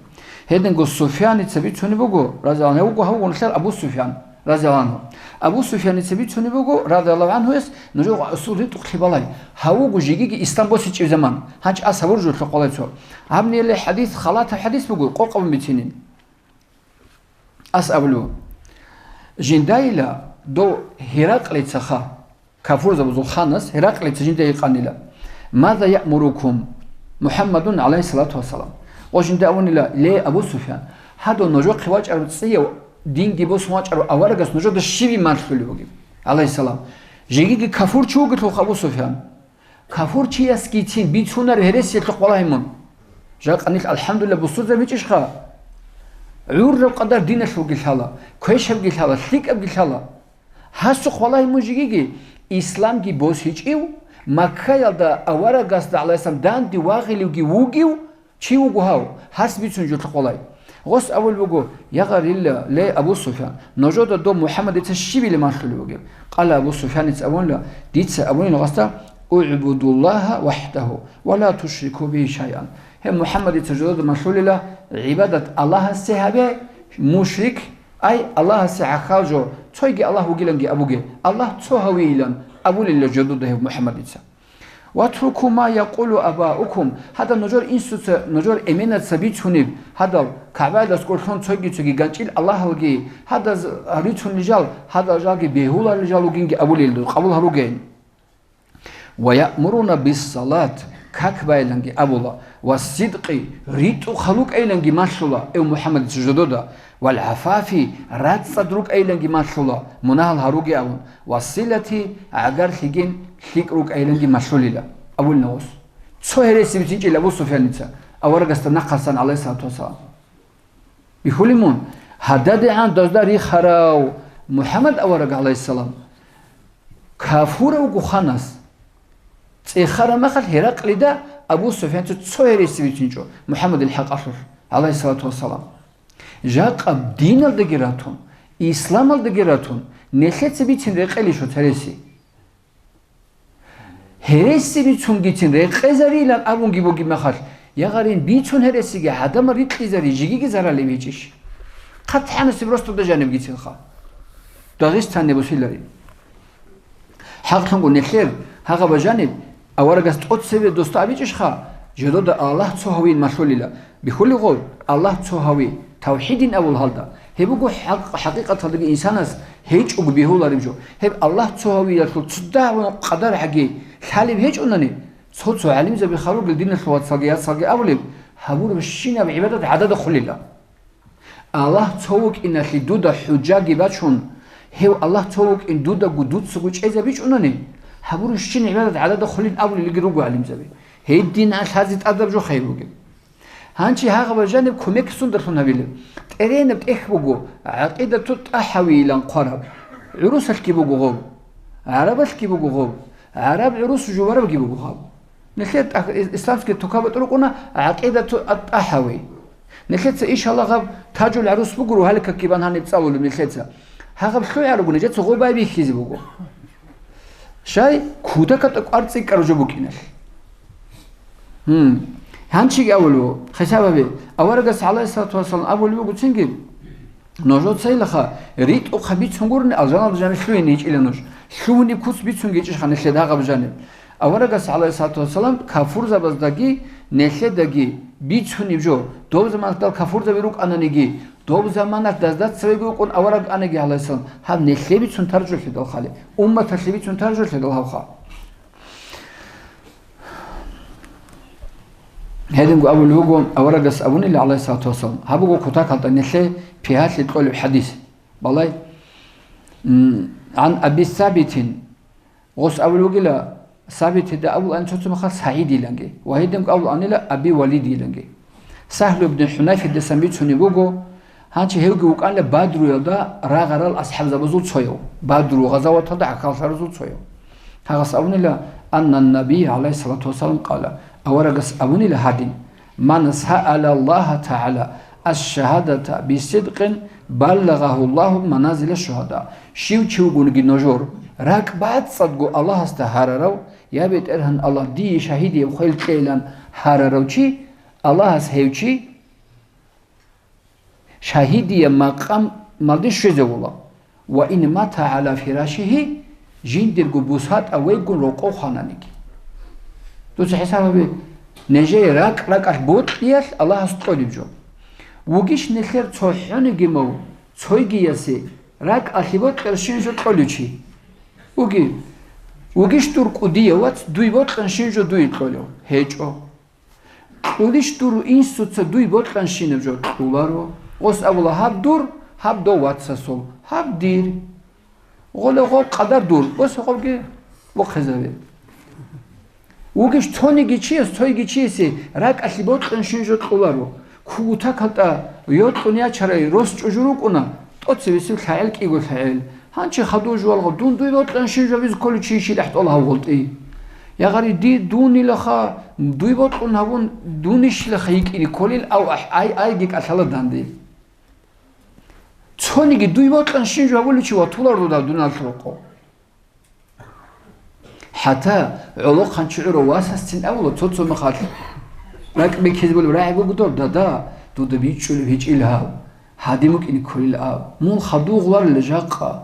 Гьединго Суфяница бицунеб буго, разияллагьу гьев вуго гьав гьунлъар Абу Суфян, разияллагьу. Абу Суфяница бицунеб буго, разияллагьу гӀанхуяс, нужер гъусул ритӀухълъи балай. Гьав вуго жигиги ислам босичӀеб заман. Гьанч ас гьавур жо лъухъалай цо. Гьабнили хӀадис халатаб хӀадис буго, къокъабун бицинин. Ас абулев. Жиндайила дов Гьеракълицаха. Кафурзабазул ханас Гьераклица жинда гьикъанила: «Маза яъмурукум МухӀаммадун, гӀалайгьиссалату вассалам?» Ва жинда абунила: «Ле, Абу Суфян, гьадав нужехъе вачӀарав цӀияв, динги босун вачӀарав аварагас нужеда щиб иман лъулеб бугеб, гӀалайгьиссалам? Жегиги кафурчи вугелъулха, Абу Суфян». Кафурчиясгицин бицунар гьересиялъухъ валагьимун. Жакъа нилъ, алхӀамдулилла, бусурзабичӀищха? ГӀурраб къадар диналъулги лъала, квешабги лъала, лъикӀабги лъала. Гьасухъ валагьи мун жигиги, исламги босичӀев, Маккаялда аварагасда, гӀалайгьиссалам, данде вагъиливги вугев чи вуго гьав, гьас бицун жо лъухъ валай. Гъос абулеб буго: «Ягъарилла, ле, Абу Суфян, нужеда доб МухӀаммадица щибила малъулеб бугеб?» Къала Абу Суфяница абунила, дица абунила гъасда: «УгӀбудуллагьа вахӀдагьу, ва ла тушрику бигьи шайъан». Гьеб МухӀаммадица жодада малъулила: «ГӀибадат Аллагьасе гьабе, мушрик, ай, Аллагьасе гӀахьал жо, цойги Аллагь вугиланги абуге, Аллагь цо гьавейилан», абулила жодуда гьев МухӀаммадица. «Ватруку ма якъулу абаукум», гьадаб нужер инсуца, нужер эменаца бицунеб, гьадал КагӀбаялда аскӀор лъун цойги-цойги ганчӀил аллагьалги, гьадаз рицунел жал, гьадал жалги бегьуларел жал вугинги абулел, къабул гьаругейин. «Ва яъмуруна биссалат», как байиланги абула, ва сидкъи, ритӀухъ гьалукӀайиланги малъула, эв МухӀаммадица жодода, вал гӀафафи, рацӀцӀад рукӀайиланги малъула, мунагьал гьаруге абун, ва силати, гӀагарлъигин лъикӀ рукӀайиланги малъулила, абулин гъос. Цо гьереси бицинчӀила Абу Суфяница аварагасда нахъасан, гӀалайгьиссалату вассалам. Бихьулин мун, гьададегӀан дазда рихарав МухӀаммад авараг, гӀалайгьиссалам, кафуравго ханас цӀехараб мехалъ Гьеракълида Абу Суфянца цо гьереси бицинчӀо МухӀаммадил хӀакъалъулъ, гӀалайгьиссалату вассалам. Жакъа диналдаги ратун, исламалдаги ратун, нилъеца бицин рекъелищ гьереси? Гьереси бицунгицин рекъезарилан абунги бугеб мехалъ, ягъарин бицун гьересиги гӀадамал рикьизари жигиги заралеб гьечӀищ? ХъатхӀанасеб росдада жанибгицинха. Дагъистане бусилари. ХӀакълъунго нилъер гьагъаба жаниб аварагас тӀоцебе досда абичӀищха, жодода Аллагь цо гьавин малъулила. Бихьулев гъов, Аллагь цо гьави, тавхӀидин абул гьалда. Гьеб буго хӀакъ-, хӀакъикъаталдаги инсанас гьечӀого бегьулареб жо. Гьеб Аллагь цо гьавиялъул цо дагьабун къадаргӀаги лъалеб гьечӀунани, цо-цо гӀалимзаби хал ругел диналъул вацалги яцалги абулеб, гьабурабщинаб гӀибадат гӀадада хъулила. Аллагь цо вукӀиналъе дуда хӀужаги бачун, гьев Аллагь цо вукӀин дудаго дуцаго чӀезабичӀунани, гьабурабщин гӀибадат гӀадада хъулин абулелги руго гӀалимзаби. Гьединан лъазе тӀадаб жо хайир бугеб. Гьанчи гьагъаб жаниб кумек сундалъун гьабилеб? ТӀеренаб тӀехь буго, ГӀакъидату ТӀахӀавийилан хъвараб. ГӀурусалъги буго гъоб, гӀарабалъги буго гъоб, гӀараб гӀурус жуварабги буго гъаб. Нилъер тӀах-, ис-, исламский тукаба тӀуркӀуна ГӀакъидату ат-ТӀахӀави. Нилъеца, иншаллагь, гьаб Тажул гӀарус буго, рухӀалил какги бан гьаниб цӀалулеб нилъеца. Гьагъаб лъугӀа руго, нижеца гъоб байбихьизе буго. Щай? Кутакалда кӀвар цӀикӀкӀараб жо букӀиналъ. Гьанчиги абулеб, хисаб гьабе, аварагас, гӀалайгьиссалату вассалам, абулеб буго цинги, нужецайилаха ритӀухъ бицун гурони, алжаналда жаниб лъугьине гьечӀила нуж. Лъугьунеб куц бицунги гьечӀищха нилъеда гьагъаб жаниб. Аварагас, гӀалайгьиссалату вассалам, кафурзабаздаги, нилъедаги бицунеб жо, доб заманалъ кафурзаби рукӀананиги, доб заманалъ дазда цевеги вукӀун авараг анаги, гӀалайгьиссалам, гьаб нилъе бицун таржулъидал хали, умматалъе бицун таржулъидал гьавха. Гьединго абулеб буго, аварагас абунила, гӀалайгьиссалату вассалам, гьаб буго кутакалда нилъе пигьалъи кьолеб хӀадис. Балай, м, гӀан Аби Сабитин, гъос абулеб бугила, Сабитида абулаан цо-цо мехалъ СагӀидиланги, ва гьединго абулаанила Аби Валидиланги. Сагьлу ибн ХӀунайфидасан бицунеб буго, гьанчи гьевги вукӀанила Бадруялда рагъарал асхӀабзабазул цояв, Бадру гъазаваталда гӀахьаллъаразул цояв. Гьагъас абунила, аннан Набий, гӀалайгьиссалату вассалам, къала, аварагас абунила гьадин, ман саала Аллагьа тагӀала аш-шагьадата бисидкъин, баллагьагьу Аллагьу маназила шугьада. Щив чи вугониги нужер ракӀ бацӀцӀадго Аллагьасда гьарарав, я БетӀергьан Аллагь, дие шагьидияб хвел кьейилан гьарарав чи, Аллагьас гьев чи шагьидияб макъамалде щвезавула, ва ин мата гӀала фирашигьи, жиндирго бусатӀа вегун рокъов хвананиги. Дуца хӀисаб гьабе, нижее ракӀ-ракӀалъ бокьиялъ Аллагьас кьолеб жо. Вугищ нилъер цохӀониги мав, цойгиясе ракӀалъе бокьарщин жо кьолев чи? Вуги. Вугищ дур кӀудияв вац, дуй бокьанщин жо дуе кьолев? ГьечӀо. Кьулищ дур инсуца дуй бокьанщинаб жо? Кьуларо. Гъос абула, гьаб дур, гьаб дов вацасул, гьаб дир. Гъоле гъо къадар дур, гъос гъобги бохъизаве. Вугищ цониги чияс, цойги чиясе ракӀалъе бокьанщин жо кьуларо. Кутакалда йокьун ячарай рос чӀужу рукӀуна, тӀоцебесеб лъагӀел кӀиго лъагӀел. Гьанчи хадув жувалгъа, дун дуй бокьанщин жо абизе кколев чи щилахӀ тӀола гьав гъолтӀи. Ягъари ди-, дунилаха, дуй бокьун гьабун, дунищилаха йикӀине кколел, ав ахӀ-, ай-, айги кӀалъала данде. Цониги дуй бокьанщин жо абулев чи ватуларо дуда дуналъ рокъо. ХӀатта гӀолохъанчи гӀурав васасцин абула цо-цо мехалъ. РакӀ бекизе болеб рагӀи буго доб, дада, дуда бичӀчӀулеб гьечӀил гьав, гьадин букӀине кколел ав. Мун хадув гъварила жакъа.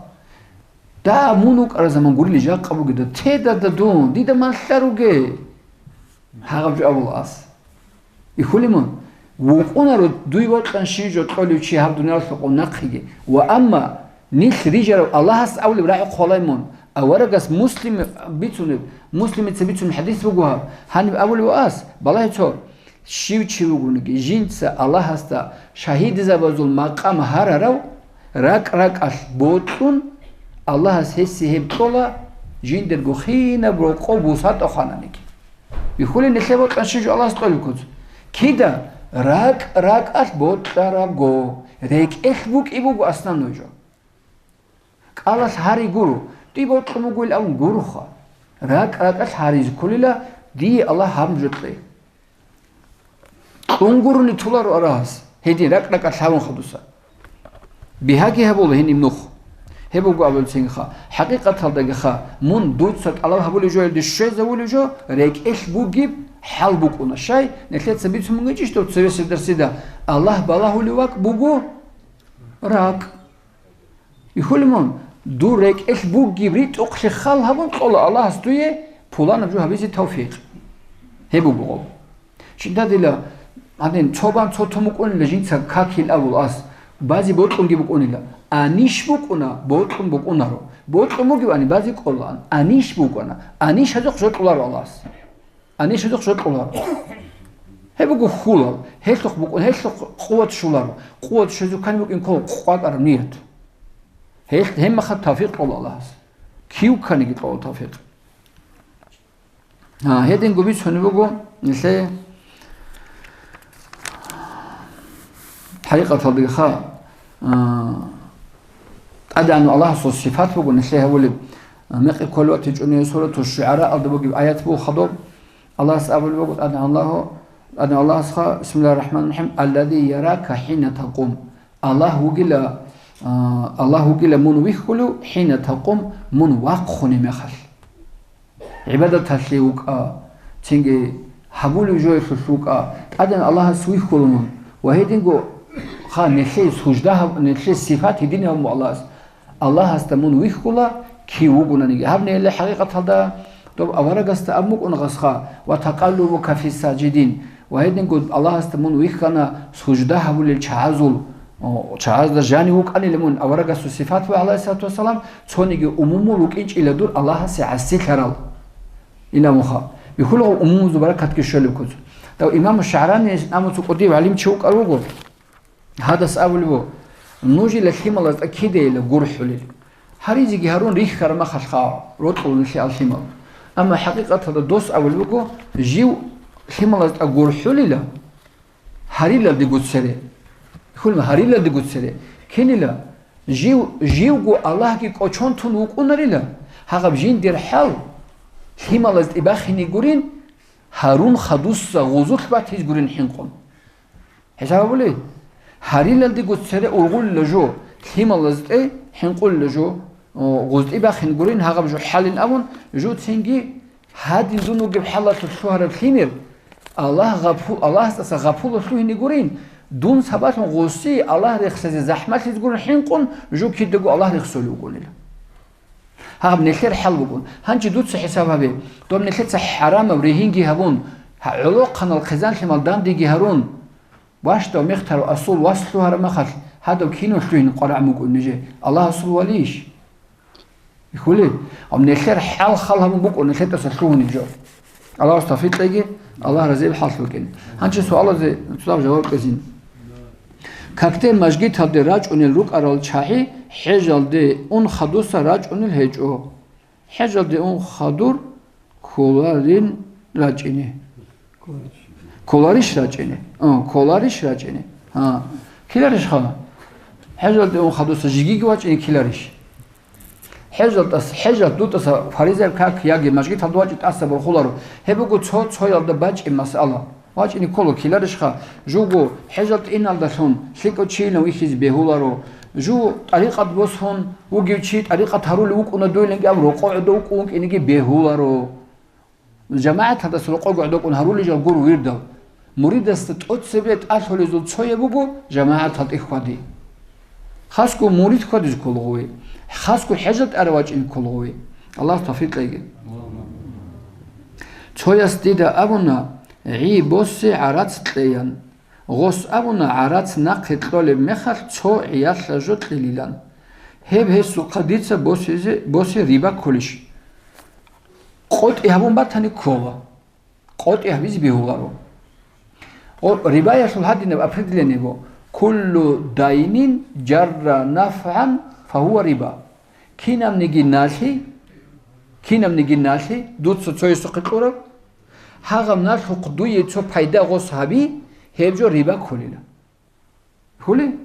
Да, мун вукӀараб заман гурили жакъа бугеда, те, дада, дун, дида малъа руге. Гьагъаб жо абула ас. Ихулимун, вукӀунаро дуй бокьанщин жо кьолев чи гьаб дуниялалъул къо нахъеги. Ва амма нилъ рижарав Аллагьас абулеб рагӀи хъвалай мун, Аварагас Муслим бицунеб, Муслимица бицунеб хӀадис буго гьаб. Гьаниб абулеб ас, балагье цо, щив чи вугониги, жинца Аллагьасда шагьидизабазул макъам гьарарав, ракӀ-ракӀалъ бокьун, Аллагьас гьесие гьеб кьола, жиндирго хинаб рокъов бусатӀа хвананиги. Бихьулин нилъер бокьанщи жо Аллагьас кьолеб куц. Кида? РакӀ-ракӀалъ бокьарабго, рекӀелъ букӀи буго основной жо. КӀалалъ гьари гуро, дие бокьун бугойилан абун гуроха. РакӀ-ракӀалъ гьаризе кколила, дие Аллагь гьаб жо кье. Кьун гурони толаро Аллагьас, гьедин ракӀ-ракӀалъ гьабун хадуса. Бигьаги гьабула гьениб нух. Гьеб буго абулцинха, хӀакъикъаталдагиха, мун дуца тӀалаб гьабулев жоялде щвезавулев жо, рекӀелъ бугеб хӀал букӀуна. Щай, нилъеца бицун бугечӀищ дов цевесеб дарсида, Аллагь балагьулев вакӀ буго ракӀ. Ихулимун, дур рекӀелъ бугеб ритӀухълъи хал гьабун кьола Аллагьас дуе пуланаб жо гьабизе тавфикъ. Гьеб буго гъоб. Жинда дила, гьадин, цо бан цо тун букӀунила жинца какил абул ас, базе бокьунги букӀунила. Анищ букӀуна, бокьун букӀунаро. Бокьун бугебани базе кӀолаан. Анищ букӀана. Анищ гьазухъ жо кьоларо Аллагьас. Анищ гьазухъ жо кьоларо. Гьеб буго хьулал. Гьелъухъ букӀун, гьелъухъ къуват щоларо. Къуват щвезуккани букӀин ккола къвакӀараб ният. Гьелъ гьебмахъа тавфикъ кьола Аллагьас. Кив кканиги кьола тавфикъ. А, гьединго бицунеб буго нилъее хӀакъикъаталдеха, а, ТӀадегӀанав Аллагьасул сифат буго нилъее гьавулеб. А, мекъи кколеб батичӀони Сурату ШугӀараалда бугеб аят буго хадуб. Аллагьас абулеб буго ТӀадегӀан Аллагьу-, ТӀадегӀан Аллагьасха, бисмиллагьир рахӀманир рахӀим, «Аллази ярака хӀина такъум». Аллагь вугила, а, Аллагь вугила мун вихьулев, хӀина такъум, мун вахъуне мехалъ. ГӀибадаталъе вукӀа, цинги гьабулев жоялъулъ вукӀа, ТӀадегӀан Аллагьас вихьула мун, ва гьединго ха нилъее сужда гьаб-, нилъее сифат гьедин гьабун буго Аллагьас. Аллагьасда мун вихьула, кив вугонаниги. Гьаб нилъее хӀакъикъаталда доб аварагасда абун букӀун гъасха, «Ва такъаллубука фи сажидин». Ва гьединго Аллагьасда мун вихьана сужда гьабулел чагӀазул, о, чагӀазда жанив вукӀанила мун аварагасул сифат ва, гӀалайгьиссалату вассалам, цониги умумул вукӀинчӀила дур Аллагьасе гӀасилъарал. Иламуха. Бихьулаго умумузул баракатги щолеб куц. Дав имам ШагӀрани, амма цо кӀудияв гӀалимчи вукӀар вуго. Гьадас абулеб буго, нужила лъималазда кидайила гурхӀулел. Гьаризеги гьарун рихьараб мехалъха рокьула нилъее лъимал. Амма хӀакъикъаталда дос абулеб буго, жив лъималазда гурхӀулила гьарилалдего цере. Хьулма гьарилалдего цере. Кинила? Жив, живго Аллагьги кӀочон тун вукӀунарила, гьагъаб жиндир хӀал лъималазде бахине гурин, гьарун хадусса гъозулъ батизе гурин хӀинкъун. ХӀисаб гьабулей, гьарилалдего цере ургъулила жо, лъималазде хӀинкъулила жо, о, гъозтӀи бахин гурин, гьагъаб жо хӀалин абун, жуцинги гьадин дун вугеб хӀалалъулъ лъугьараб лъимер, Аллагь гъапу-, Аллагьасдаса гъапула лъугьине гурин, дун сабаблъун гъоси Аллагь рехсазе захӀмалъизе гурин хӀинкъун, жо кидаго Аллагь рехсолев вугонила. Гьаб нилъер хӀал бугун. Гьанже дуца хӀисаб гьабе, доб нилъеца хӀарамаб ригьинги гьабун, гьа-, гӀолохъанал хъизан-лъимал дандеги гьарун, бащдав мехтарав асул вас лъугьараб махалъ, гьадав кинав лъугьин къварагӀ мукӀун нижее? Аллагьасул валийищ? Ихули? Гьаб нилъер хӀал хал гьабун букӀун, нилъетаса лъугьунеб жо. Аллагьас тавфикъ кьеги, Аллагь разияб хӀал букӀин. Гьанже суалазе цоцаб жаваб кьезин. Какде мажгиталде рачӀунел рукӀарал чагӀи хӀежалде ун хадуса рачӀунел гьечӀо. ХӀежалде ун хадур кколарин рачӀине. Кколарищ рачӀине? А, кколарищ рачӀине? А. Ккеларищ хала? ХӀежалде ун хадуса жигиги вачӀине ккеларищ? ХӀежал тӀас-, хӀежал дутӀаса фаризаяб как яги мажгиталда вачӀи тӀаса борхуларо. Гьеб буго цо-цоялда бачӀи масъала. ВачӀине ккола ккеларищха, жуго хӀежал тӀиналдалъун лъикӀав чийилан вихьизе бегьуларо. Жу тӀарикъат босун вугев чи тӀарикъат гьарулев вукӀуна дуйиланги аб рокъо гӀодов вукӀун вукӀинеги бегьуларо. ЖамагӀаталдаса рокъо гӀодокӀун гьарулел жал гуро вирдал. Муридасда тӀоцебе тӀалъулезул цояб буго жамагӀатал тӀехьвади. Хасго мурид хьвадизе кколгъуи, хасго хӀежал тӀаравачӀине кколгъуи. Аллагь тавфикъ кьеги. Цояс дида абуна, гӀи босе гӀарац кьеян. Гъос абуна гӀарац нахъе кьолеб мехалъ цо гӀиялъа жо кьилилан. Гьеб гьесухъа дица босизе, босе риба кколищ? КъотӀи гьабун батани ккола. КъотӀи гьабизе бегьуларо. О, рибаялъул гьадинаб определение буго: «Куллу дайнин жарра нафгӀан фагьува риба». Кинабниги налъи, кинабниги налъи дуца цоясухъе кьураб, гьагъаб налъухъ дуе цо пайда гъос гьаби, гьеб жо риба кколила. Хъули?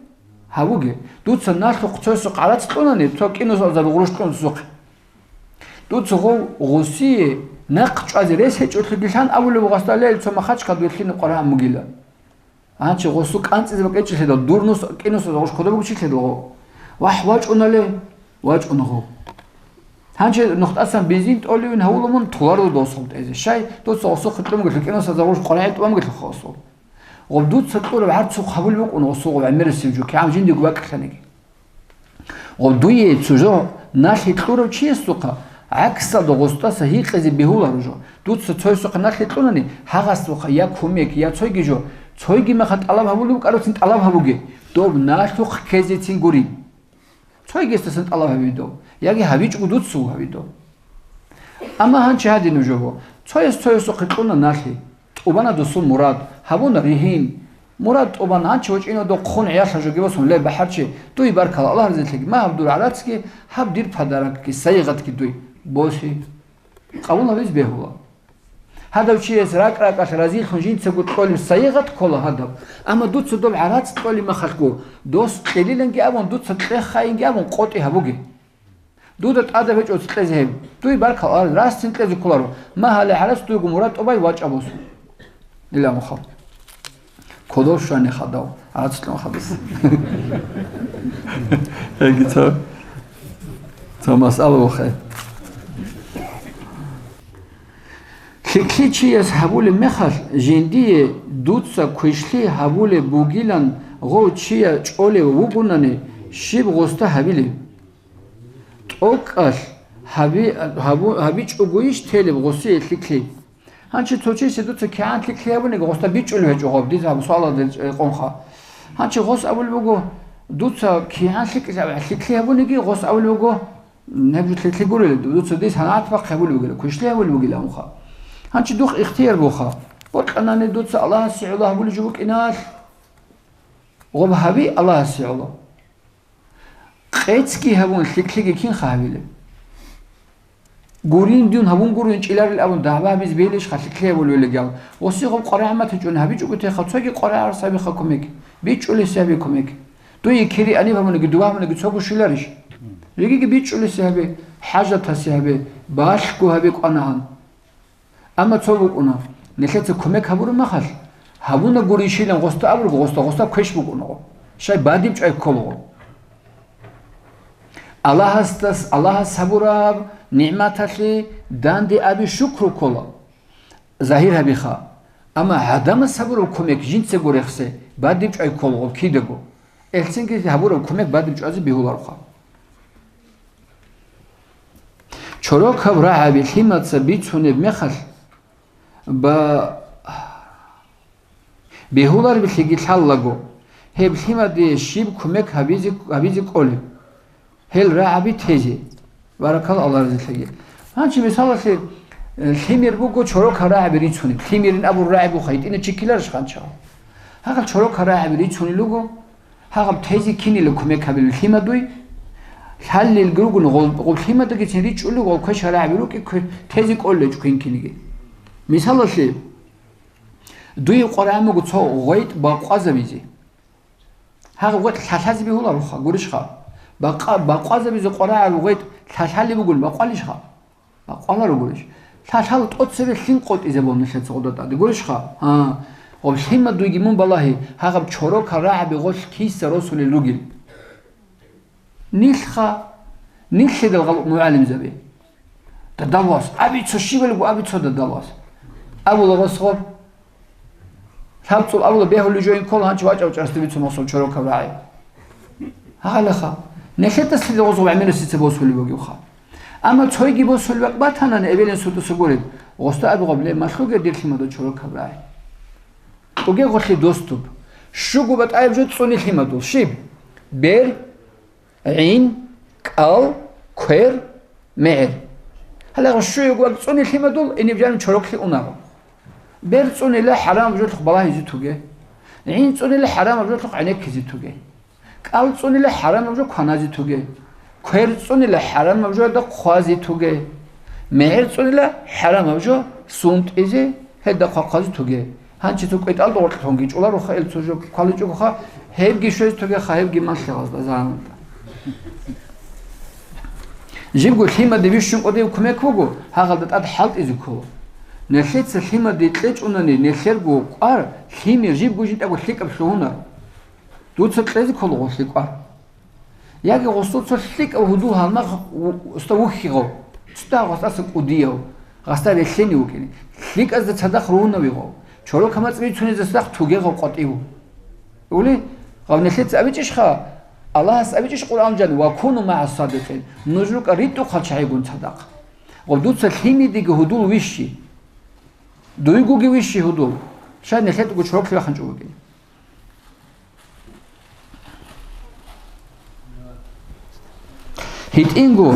Гьабуге. Дуца налъухъ цоясухъ гӀарац кьунани, цо кӀинусалда гъурущ кьун сухъе. Дуца гъов гъосие нахъ чӀвазе рес гьечӀолъиги лъан абулеб гъасда: «Лел, цо махачкал дуе лъине къварагӀан бугила». Гьанчи гъосу кӀанцӀизе бакӀечӀелъидал, дур нус кӀинусалда гъурущ кодоб бугучилъидал гъов. Вахь, вачӀунале, вачӀуна гъов. Гьанчи нухтасан бензин тӀолевин гьавула мун, туларда досул тӀезе. Щай, дуца гъосухъе кьун бугелъул, кӀинусалда гъурущ къварагӀи тӀубан бугелъул гъосул. Гъоб дуца кьураб гӀарцухъ гьабулеб букӀун гъосул гӀемерисеб жо, кигӀан жиндиего бакӀлъаниги. Гъоб дуе цо жо налъи кьурав чиясухъа гӀаксалда гъостаса гьикъизе бегьуларо жо. Дуца цоясухъа налъи кьунани, гьагъасухъа я кумек, я цойги жо, цойги мехалъ тӀалаб гьабулеб букӀарабцин тӀалаб гьабуге, доб налъухъ ккезецин гури. Цойгесдасан тӀалаб гьабидав, яги гьабичӀого дуцав гьабидав. Амма гьанчи гьадинаб жо буго, цояс цоясухъе кьуна налъи, тӀубана досул мурад, гьабуна ригьин. Мурад тӀубан, гьанчи вачӀинав дов хъун гӀиялъа жоги босун, ле, бахӀарчи, дуе баркала, Аллагь разилъеги, ма гьаб дур гӀарацги, гьаб дир подарокги, сайигъатги дуй. Босе. Къабул гьабиз бегьула. Гьадав чияс ракӀ-ракӀалъ разилъун жинцаго кьолеб сайигъат ккола гьадаб. Амма дуца доб гӀарац кьолеб махалъго, дос кьелиланги абун, дуца кье хайинги абун, къотӀи гьабуге. Дуда тӀадаб гьечӀо кьезе гьеб. Дуе баркал, а, расцин кьезе кколаро. Ма гьале гӀарац дуего мурад тӀубай вачӀа босун. Иламуха. Кодов щвани хадав, гӀарац кьун хадас. Яги цо, цо масъала вахъе. ЛъикӀлъи чияс гьабулеб мехалъ, жиндие дуца квешлъи гьабулеб бугилан гъов чияс чӀолев вугонани, щиб гъосда гьабилеб? ТӀокӀалъ гьаби-, гьабу-, гьабичӀогойищ телеб гъосие лъикӀлъи? Гьанчи цо чиясе дуца кигӀан лъикӀлъи гьабуниги, гъосда бичӀчӀулеб гьечӀо гъоб, дица гьаб суалалда рекъонха. Гьанчи гъос абулеб буго, дуца кигӀан лъикӀ-, лъикӀлъи гьабуниги, гъос абулеб буго, гьеб жо лъикӀлъи гурелъул, дуца дир санагӀат бахъи гьабулеб бугила, квешлъи гьабулеб бугилан муха. Гьанчи духъ ихтияр буха. Бокьанани дуца Аллагьасе гӀоло гьабулеб жо букӀиналъ, гъоб гьаби Аллагьасе гӀоло. Къецги гьабун, лъикӀлъиги кинха гьабилеб? Гурин дун, гьабун гурин чӀиларил абун, дагӀба гьабиз белищха лъикӀлъи гьабулевелги абун. Гъоси гъоб къварагӀмат гьечӀони гьабичӀого теха, цоги къварагӀар сабиха кумек. БичӀчӀулес гьабе кумек. Дуе кири аниб гьабуниги, дуда гьабуниги цого щвеларищ? Жегиги бичӀчӀулес гьабе, хӀажатасе гьабе, балъго гьабе кӀванагьан. Амма цо букӀуна, нилъеца кумек гьабураб махалъ, гьабуна гурищилан гъоста абурго, гъоста, гъоста квеш букӀунаго. Щай бадиб чӀвай кколаго. Аллагьасдас, Аллагьас гьабураб нигӀматалъе данде аби шукру ккола, загьир гьабиха. Амма гӀадамас гьабураб кумек жинцаго рехсе бадиб чӀвай кколаго кидаго. Элцинги гьабураб кумек бадиб чӀвазе бегьулароха. Чорокаб рагӀаби лъимаца бицунеб мехалъ, ба-, бегьулареб лъиги лъаллаго, гьеб лъимаде щиб кумек гьабизе, гьабизе кӀолеб? Гьел рагӀаби тезе. Баракалла, Аллагь разилъеги. Гьанчи мисалалъе, э, лъимер буго чорокал рагӀаби рицунеб. Лъимерин абураб рагӀаби буха, гьитӀина чи ккеларищ гьанчагъ? Гьагъал чорокал рагӀаби рицунел руго, гьагъаб тезе кинила кумек гьабилеб лъимадуй? Лъаллел ругони гъол-, гъоб лъимадагицин ричӀчӀулел гъол квешал рагӀаби рукӀи кве-, тезе кӀолелчӀо кин-киниги. Мисалалъе, дуе къварагӀан буго цо гъветӀ бакъвазабизе. Гьагъаб гъветӀ лъалъазе бегьулароха, гурищха? Бакъа-, бакъвазабизе къварагӀараб гъветӀ лъалъалеб бугони бакъвалищха? Бакъваларо гурищ. Лъалъал тӀоцебе лъим къотӀизе бон нилъеца гъода тӀаде, гурищха? Гьа. Гъоб лъимадуйги мун балагье, гьагъаб чорокал рагӀаби гъолъ киса росулел ругел. Нилъха, нилъидал гъал мугӀалимзаби. Дадалвас, аби цо щибалго, аби цо дадалвас. Абула гъос гъоб. ЛъабцӀул абула бегьулел жойин ккола гьанчи вачӀав чӀарасда бицун гъосул чорокаб рагӀи. Гьалаха. Нилъеда лъида гъос гъоб гӀемерисеца босулеб бугевха. Амма цойги босулеб бакӀ батанани эбелин сутуса гуреб, гъосда аби гъоб: «Ле, малъуге дир лъимадул чорокаб рагӀи». КӀуге гъолъи доступ. Щуго батӀаяб жо цӀуни лъимадул. Щиб? Бер, гӀин, кӀал, квер, мегӀер. Гьале гъущуего вакӀ цӀуни лъимадул, иниб жаниб чороклъи унаро. Бер цӀунила хӀарамаб жолъухъ балагьизе туге. ГӀин цӀунила хӀарамаб жолъухъ гӀенеккизе туге. КӀал цӀунила хӀарамаб жо кваназе туге. Квер цӀунила хӀарамаб жода хъвазе туге. МегӀер цӀунила хӀарамаб жо сунтӀизе, гьелда хъвахъазе туге. Гьанчи цо кӀветӀалда гъоркьлъунги чӀоларуха ил цо жо кваличӀогоха, гьебги щвезе тугеха, гьебги малъе гъазда загьанатда. Жибго лъимаде бищун кӀудияб кумек буго, гьагъалда тӀад хӀалтӀизе ккола. Нилъеца лъимаде кьечӀунани, нилъерго кӀвар лъимер жибго жинтӀаго лъикӀаб лъугьунаро. Дуца кьезе ккола гъолъи кӀвар. Яги гъосул цо лъикӀав гьудул гьалмагъ у-, уста вухьигъав, цӀа гъостаса кӀудияв, гъасда релълъени вукӀине, лъикӀазда цадахъ ругьунавигъав, чорок гьамацӀ бицунезда цадахъ тугегъав къватӀив. Ули, гъав нилъеца абичӀищха? Аллагьас абичӀищ Къуръан жан: «Ва куну магӀа садикъин», нуж рукӀа ритӀухъал чагӀигун цадахъ. Гъав дуца лъимидиги гьудул вищи, дуйгоги вищи гьудул, щай нилъедаго чороклъи бахъанчӀо вукӀине. ГьитӀинго,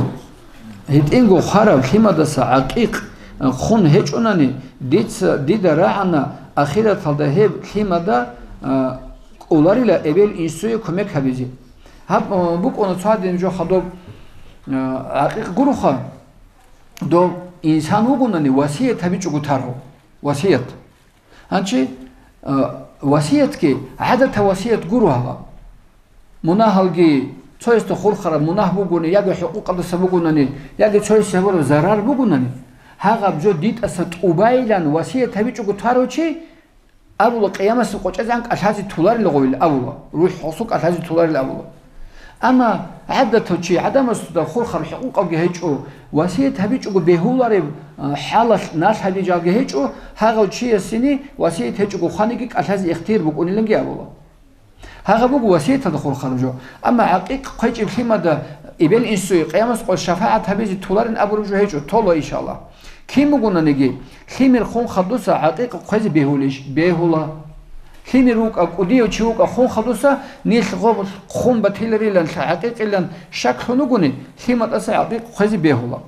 гьитӀинго хвараб лъимадаса гӀакъикъ хъун гьечӀунани, дица, дида рагӀана ахираталда гьеб лъимада, а, кӀоларила эбел-инсуе кумек гьабизе. Гьаб, а, букӀуна цо гьадин жо хадуб, а, гӀакъикъ гуроха, дов инсан вугонани васият гьабичӀого таргъу. Васият. Гьанчи, а, васиятги, гӀадатаб васият гуро гьаб. Мунагьалги, цоясда хурхараб мунагь бугони, яги хӀукъукъалдаса бугонани, яги цоясе гьабураб зарар бугонани, гьагъаб жо дитӀаса тӀубайилан васият гьабичӀого тарав чи, абула, къиямасеб къочӀезегӀан кӀалъазе толарила гъовил абула, рухӀ гъосул кӀалъазе толарила абула. Амма гӀадатав чи, гӀадамасда хурхараб хӀукъукъалги гьечӀо, васият гьабичӀого бегьулареб, а, хӀалалъ налъ гьабижалги гьечӀо, гьагъав чиясени васият гьечӀого хваниги кӀалъазе ихтияр букӀуниланги абула. Гьагъаб буго васияталда хурхараб жо. Амма гӀакъикъ хъвечӀеб лъимада эбел-инсуе къиямасеб къоялъ шафагӀат гьабизе толарин абураб жо гьечӀо, тола, иншаллагь. Кин бугонаниги, лъимер хун хадуса гӀакъикъ хъвезе бегьулищ? Бегьула. Лъимер вукӀа, кӀудияв чи вукӀа хун хадуса, нилъ гъоб хун батиларилан, гӀакъикъилан щаклъун вугони, лъиматӀаса гӀакъикъ хъвезе бегьула.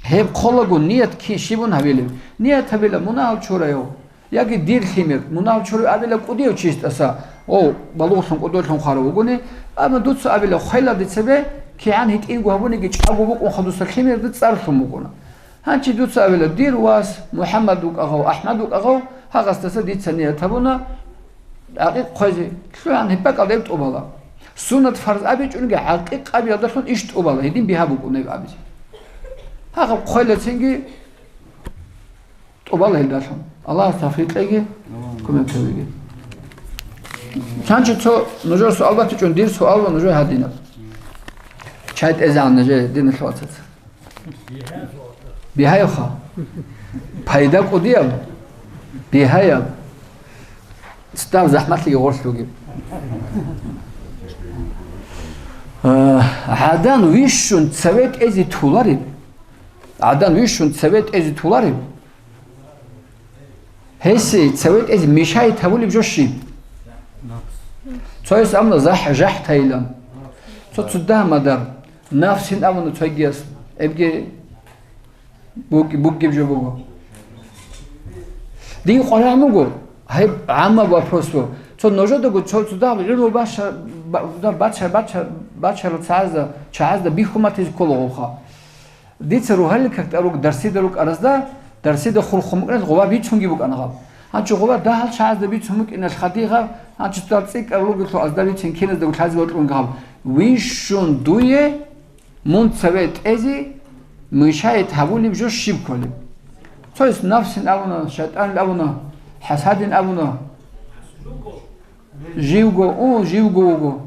Гьеб хъолаго ният ки-, щибун гьабилеб? Ният гьабила мунагьал чураяв. Яги дир лъимер, мунагьал чурав абила кӀудияв чистӀаса, о, балугълъун кӀудолъун хварав вугони, амма дуца абила хвелалде цебе, кигӀан гьитӀинго гьабуниги чӀаго букӀун хадуса лъимерда цӀарлъун букӀуна. Гьанчи дуца абила, дир вас МухӀаммад вукӀагъав, АхӀмад вукӀагъав, гьагъасдаса дица ният гьабуна, гӀакъикъ хъвезе, лъугӀан гьеб бакӀалда гьеб тӀубала. Суннат фарз абичӀониги гӀакъикъ абиялдалъун иш тӀубала, гьедин бигьа букӀун гьеб абизе. Гьагъаб хъвелацинги тӀубала гьелдалъун. Аллагьас тавфикъ кьеги, кумек кьеги. Чанчи цо нужер суал батичӀун, дир суал ва нужер гьадинаб. Чай тӀезегӀан нужер, диналъул вацаца. Бигьаявха. Пайда кӀудияб? Бигьаяб. Цитав захӀмалъиги гъорлъ бугеб. А, гӀадан вищун цеве тӀезе тулареб? ГӀадан вищун цеве тӀезе тулареб? Гьесие цеве тӀезе мешает гьабулеб жо щиб? Цояс абуна захӀ-, жахӀтайилан. Цо цо дагьмадар, нафсин абуна цойгияс, эбги буг-, бугеб жо буго. Дин къваригӀун буго, гьеб гӀаммаб вопрос буго. Цо нужедаго цо цо дагьаб гӀумру баша-, ба-, бача-, бача-, бачарал цаазда, чагӀазда бихьун батизе ккола гъовха. Дица рогьалил как тӀаруг дарсида рукӀаразда, дарсида хурхун букӀиналъ гъова бицунги букӀана гъаб. Гьанчо гъова дагьал чагӀазда бицун букӀиналъ хадигъаб, гьанчо цӀар цӀикӀкӀарал ругелъул азда бицин киназда лъазе вокьун гъаб. Вищун дуе мун цеве тӀезе мешает гьабулеб жо щиб кколеб? Цояс нафсин абуна, шайтӀанил абуна, хӀасадин абуна. Живго, у, живго вуго.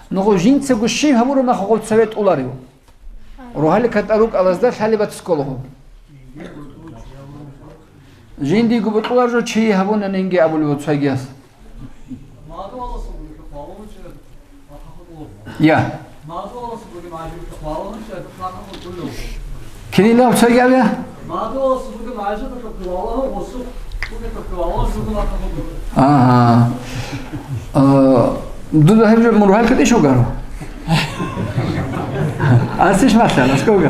Нугъу жинцаго щиб гьабураб мах гъов цеве тӀуларев? Рогьалил как тӀарукӀалазда лъалеб батисколаго. Жиндиего бутӀулар жо чи гьабунанинги абулев цойгияс. Я. Кинилав цойги абия? Ага. А, дуда гьеб жо мун рогьалил как тӀиш вугар? Асиш масала, сколько?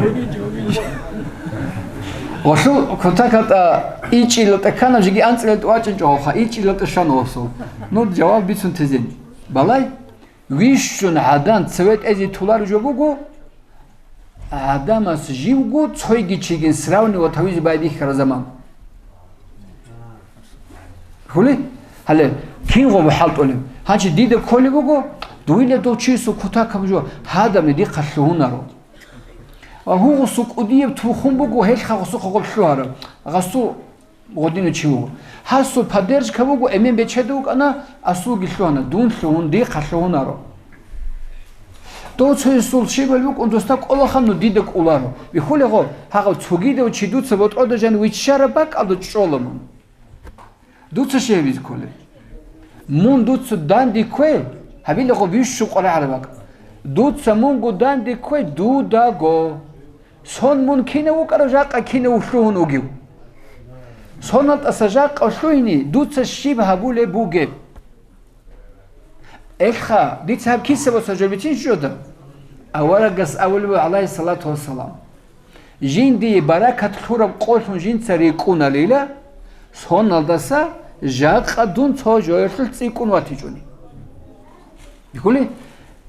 Гъолъул кутакалда ичӀчӀилалда ккана, жеги анцӀилалда вачӀинчӀо гъоха, ичӀчӀилалда щвана гъосул. Ну, жаваб бицун тезен. Балай, вищун гӀадан цеве тӀезе толареб жо буго, гӀадамас живго цойги чигин сравнивать гьавизе байбихьара заман. Хули? Гьале, кинго хӀалтӀулеб? Гьанчи дида кколеб буго, дуйла дов чиясул кутакаб жо, гьадабни дихъа лъугьунаро. Ва гьугъусул кӀудияб тухум буго, гьелха гъусухъа гъоб лъугьараб, гъасул гъодинав чи вуго. Гьасул поддержка буго, эмен бечеда вукӀана, асулги лъугьана, дун лъугьун, дихъа лъугьунаро. Дов цо гьесул щибал букӀун досда кӀолаха, ну дида кӀоларо. Бихьулего, гьагъав цогидав чи дуца ботӀрода жан виччараб бакӀалда чӀола мун. Дуца щиб гьабизе кколеб? Мун дуца данде ккве, гьабилаго бищун къваригӀараб бакӀ. Дуца мунго данде ккве дудаго. Сон мун кинав вукӀарав, жакъа кинав лъугьун вугев? Соналдаса жакъа лъугьине дуца щиб гьабулеб бугеб? Элха, дица гьаб киса боса жо бицин щода? Аварагас абулеб, гӀалайгьиссалату вассалам, жиндие баракат лъураб къолъун жинца рикӀкӀуналила, соналдаса жакъа дун цо жоялъул цӀикӀкӀун ватичӀони. Бихьули,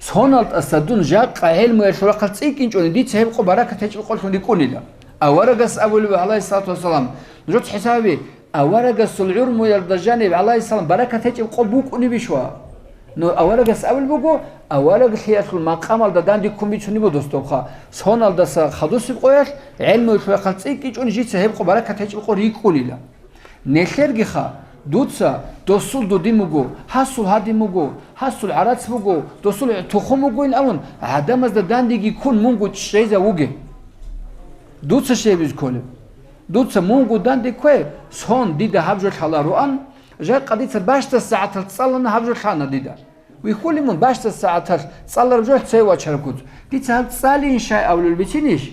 соналдаса дун жакъа гӀелмуялъул рахъалъ цӀикӀкӀинчӀони, дица гьеб къо баракат гьечӀеб къолъун рикӀкӀунила. Аварагас абулеб, гӀалайгьиссалату вассалам, нужеца хӀисабе, аварагасул гӀумруялда жаниб, гӀалайгьиссалам, баракат гьечӀеб къо букӀунебищ ва? Ну, аварагас абулеб буго, авараглъиялъул макъамалда данде ккун бицунеб буго дос добха. Соналдаса хадусеб къоялъ, гӀелмуялъул рахъалъ цӀикӀкӀинчӀони, жица гьеб къо баракат гьечӀеб къо рикӀкӀунила. Нелъергиха, дуца, досул дудин буго, гьасул гьадин буго, гьасул гӀарац буго, досул тухум бугойин абун, гӀадамазда дандеги ккун мунго чӀезавуге. Дуца щиб гьабизе кколеб? Дуца мунго данде ккве, сон дида гьаб жо лъалароан, жакъа дица бащдаса сагӀаталъ цӀалана, гьаб жо лъана дида. Вихьулин мун бащдаса сагӀаталъ цӀалараб жо цеве вачараб куц. Дица гьаб цӀалийин щай абулел бицинищ?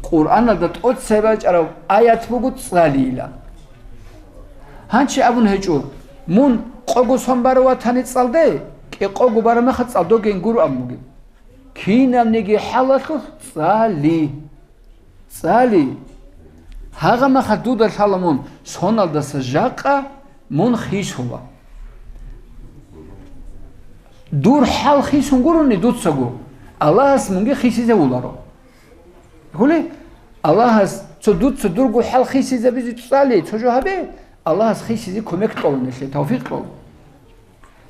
Къуръаналда тӀоцебе бачӀараб аят буго цӀалийилан. Гьанчи абун гьечӀо, мун къого сон барав ватани цӀалде, кӀикъого бараб мехалъ цӀалдоген гуро абун бугеб. Кинабниги хӀалалъулъ цӀали. ЦӀали. Гьагъа мехалъ дуда лъала мун соналдаса жакъа мун хисула. Дур хӀал хисун гурони дуцаго, Аллагьас мунги хисизавуларо. Гьули, Аллагьас цо дуца дурго хӀал хисизабизе цӀали, цо жо гьабе, Аллагьас хисизе кумек кьола нилъе, тавфикъ кьола.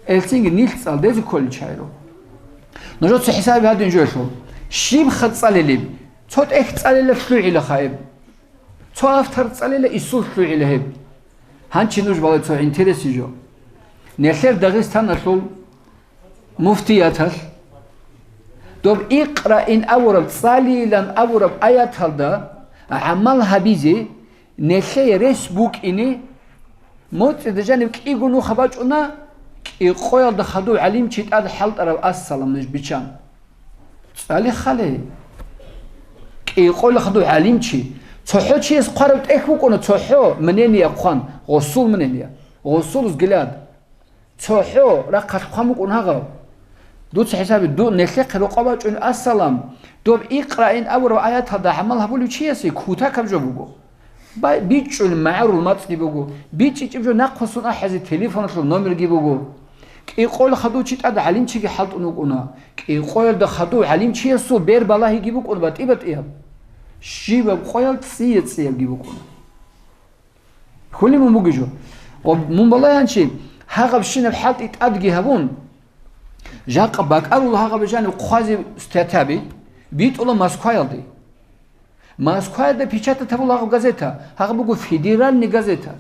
Элцинги нилъ цӀалдезе кколел чагӀиро. Нужеца хӀисаби гьадин жоялъул. Щибха цӀалилеб? Цо тӀехь цӀалила лъугӀила хаиб. Цо автор цӀалила исул лъугӀила гьеб. Гьанчи нуж балай цо интересный жо. Нелъер Дагъистаналъул муфтияталъ доб икъраин абураб, цӀалийилан абураб аяталда гӀамал гьабизе нелъее рес букӀине, моцӀида жанив кӀиго нуха бачӀуна, кӀикъоялда хадув гӀалимчи тӀад хӀалтӀарав ассалам ниж бичан. ЦӀали хали. КӀикъоялда хадув гӀалимчи. ЦохӀо чияс хъвараб тӀехь букӀуна, цохӀо мнение хъван, гъосул мнение, гъосул взгляд. ЦохӀо рахъалъ хъван букӀун гьагъав. Дуца хӀисаби, ду нелъехъе рокъоб бачӀун ассалам, доб икъраин абураб аяталда гӀамал гьабулев чиясе кутакаб жо буго. Бай-, бичӀчӀулеб магӀарул мацӀги буго, бичӀчӀичӀеб жо нахъвуссун ахӀизе телефоналъул номерги буго. КӀикъоялда хадув чи тӀад гӀалимчиги хӀалтӀун вукӀуна. КӀикъоялда хадув гӀалимчиясул бер балагьиги букӀуна батӀи-батӀияб. Щибаб къоял цӀия-цӀиябги букӀуна. Хьулин мун бугеб жо. Ва мун балагьанчи, гьагъабщинаб хӀалтӀи тӀадги гьабун, жакъа бакӀарул гьагъаб жаниб хъвазе статьяби битӀула Москваялде. Москваялда печатать гьабула гьагъаб газета, гьагъаб буго федеральный газета.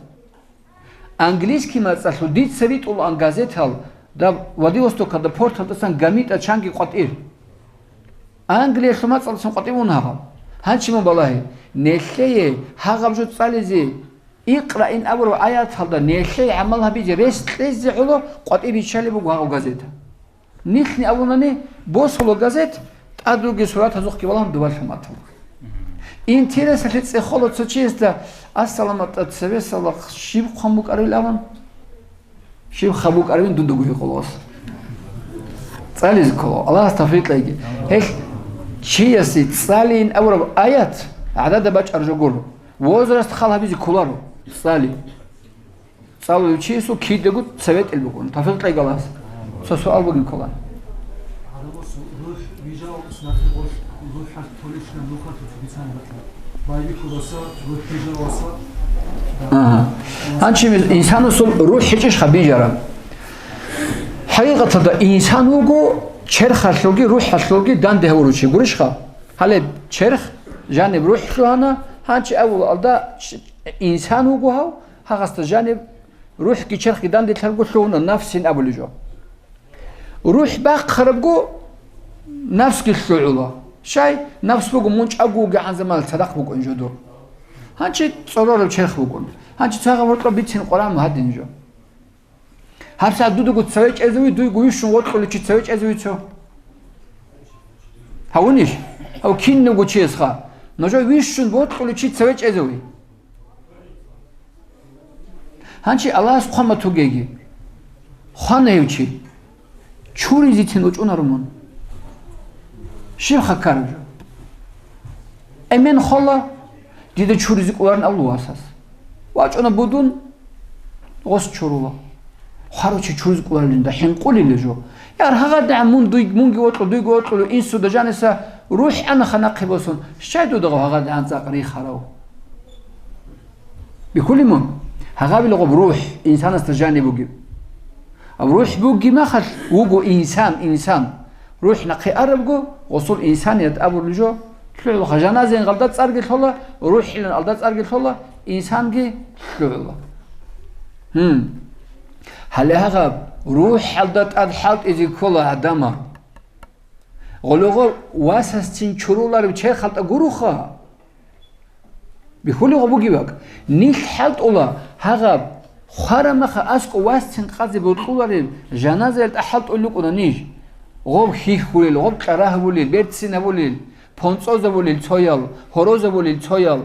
Английский мацӀалъул дица ритӀулаан газетал, даб Владивостокалда порталдасан ГАМИТ-а чанги къватӀир. Англиялъул мацӀалдасан къватӀив вун гьагъаб. Гьанчи мун балагье, нелъее гьагъаб жо цӀализе, икъраин абураб аяталда нелъее гӀамал гьабизе рес кьезе гӀоло къватӀиб биччалеб буго гьагъаб газета. Нилъни абунани, босула газет, тӀад ругел суратазухъги валагьун дубалъун батула. Интересалъе цӀехола цо чиясда, ассаламатӀа цевесала щиб хъван букӀарил абун? Щиб хъван букӀарабин дуда гугьи къолос. ЦӀализе ккола, Аллагьас тавфикъ кьеги. Гьелъ чиясе цӀалиин абураб аят гӀадада бачӀараб жо гуро. Возраст хал гьабизе кколаро цӀали. ЦӀалулев чиясул кидаго цеве тӀил букӀун. Тавфикъ кьеги Аллагьас. Цо суал бугин ккола. Ага. Гьанчи инсанасул рухӀ гьечӀищха бижараб? ХӀакъикъаталда инсан вуго черхалъулги рухӀалъулги данде гьавуручи гурищха? Гьале черх жаниб рухӀ лъугьана, гьанчи авулалда ч-, инсан вуго гьав, гьагъасда жаниб рухӀги черхги данделъарго лъугьуна, нафсин абулеб жо. РухӀ бахъарабго нафсги лъугӀула. Щай? Нафс буго мун чӀаго вугегӀан заманалъ цадахъ букӀун жо дур. Гьанчи цӀорораб черх букӀун. Гьанчи цо гьаб гьоркьоб бицин Къуран гьадин жо. ГьабсагӀат дудаго цеве чӀезеви, дуйго вищун вокьулев чи цеве чӀезеви цо? Гьавунищ? Гьав кинавго чиясха. Нужер вищун вокьулев чи цеве чӀезеви. Гьанчи Аллагьас хъван батугеги. Хвана гьев чи. Чуризецин учӀунаро мун. Щиб хакараб жо? Эмен хола, дида чуризе кӀоларин абула васас. ВачӀуна будун, гъос чурула. Хварав чи чуризе кӀоларилинда хӀинкъулила жо. Яр гьагъадегӀан мун дуй-, мунги вокьу, дуйги вокьулев инсуда жаниса рухӀ ана ханахъе босун. Щай дуда гъо гьагъадегӀан цӀакъ рихарав? Бихьулин мун? Гьагъабила гъоб рухӀ, инсанасда жаниб бугеб. Гьаб рухӀ бугеб махалъ вуго инсан, инсан. РухӀ нахъе арабго, гъосул инсаният абулеб жо лъугӀулха, жаназаин гъалда цӀарги лъола, рухӀилан алда цӀарги лъола, инсанги лъугӀула. Гьин. Гьале гьагъаб рухӀалда тӀад хӀалтӀизе ккола гӀадамал. Гъолого васасцин чуруларев черхалда гуроха. Бихьулев бугеб бакӀ. Нилъ хӀалтӀула гьагъаб хварамаха аскӀов васцин къазе бокьуларев жаназаялда хӀалтӀулел рукӀуна ниж. Гъоб хьихьулел, гъоб кьарагьабулел, берцинабулел, понцӀозабулел цоял, гьорозабулел цоял.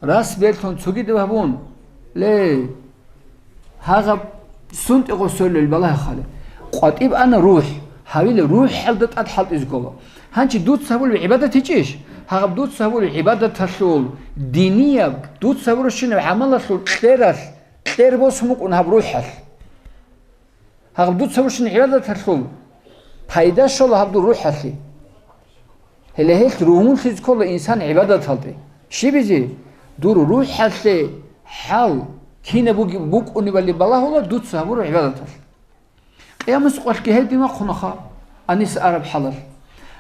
Рас берлъун цогидаб гьабун, ле, гьагъаб сунтӀи гъосулел балагьахъале. КъватӀиб ана рухӀ, гьавила рухӀалда тӀад хӀалтӀизе ккола. Гьанчи дуца гьабулеб гӀибадат гьечӀищ? Гьагъаб дуца гьабулеб гӀибадаталъул, динияб, дуца гьабурабщинаб гӀамалалъул кьералъ, кьер босун букӀун гьаб рухӀалъ. Гьаб дуца бушин гӀибадаталъул пайда щола гьаб дур рухӀалъе. Гьеле гьелъ ругьунлъизе ккола инсан гӀибадаталде. Щибизе? Дур рухӀалъе хӀал кинаб буги-, букӀунебали балагьула дуца гьабураб гӀибадаталъ. Къиямас къвалъги гьедин вахъунаха, анис араб хӀалалъ.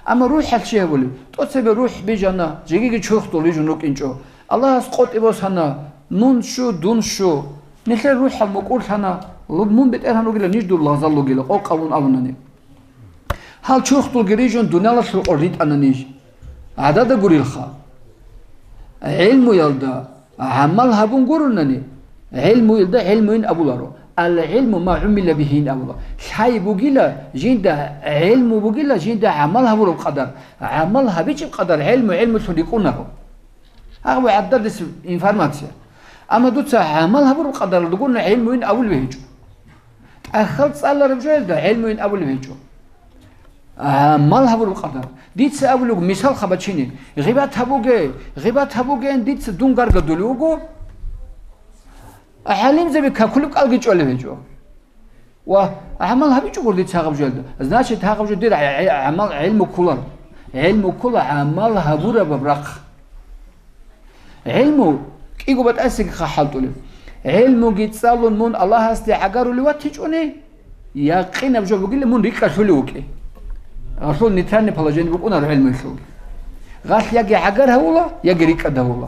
Амма рухӀалъ чи гьабулеб? ТӀоцебе рухӀ бижана, жегиги чурхдул рижун рукӀинчӀо. Аллагьас къотӀи босана, мун щу, дун щу. Нилъер рухӀал мукӀурлъана, лу-, мун бетӀергьан вугила, ниж дур лагъзал вугила, къокъ абун абунани. Гьал чурхдулги рижун дуниялалъул къор ритӀана ниж. ГӀадада гурилха. ГӀилмуялда гӀамал гьабун гурунани, гӀилмуялда гӀилмуин абуларо. Ал-гӀилму ма гӀумила бигьин абула. Лъай бугила, жинда гӀилму бугила, жинда гӀамал гьабураб къадар. ГӀамал гьабичӀеб къадар гӀилму гӀилмулъун рикӀунаро. Гьагъаб гӀададис информация. Амма дуца гӀамал гьабураб къадаралда гурони гӀилмуин абулеб гьечӀо. ТӀахьал цӀалараб жоялда гӀилмуин абулеб гьечӀо. ГӀамал гьабураб къадар. Дица абулеб мисал хабачине. Гъибат гьабуге, гъибат гьабугеян дица дун гаргадулев вуго. ГӀалимзаби какулеб кӀалги чӀолеб гьечӀо. Ва гӀамал гьабичӀого дица гьагъаб жоялда. Значит, гьагъаб жо дир гӀа-, гӀа-, гӀамал гӀилму кколар. ГӀилму ккола гӀамал гьабурабаб рахъ. ГӀилму кӀиго батӀасеги хъахӀалтӀулеб. ГӀилмуги цӀалун мун Аллагьасде гӀагарулев ватичӀони, якъинаб жо бугила мун рикӀкӀалъулев вукӀи. Гьалъул нейтральное положение букӀунаро гӀилмуялъулги. Гъалъ яги гӀагар гьавула, яги рикӀкӀад гьавула.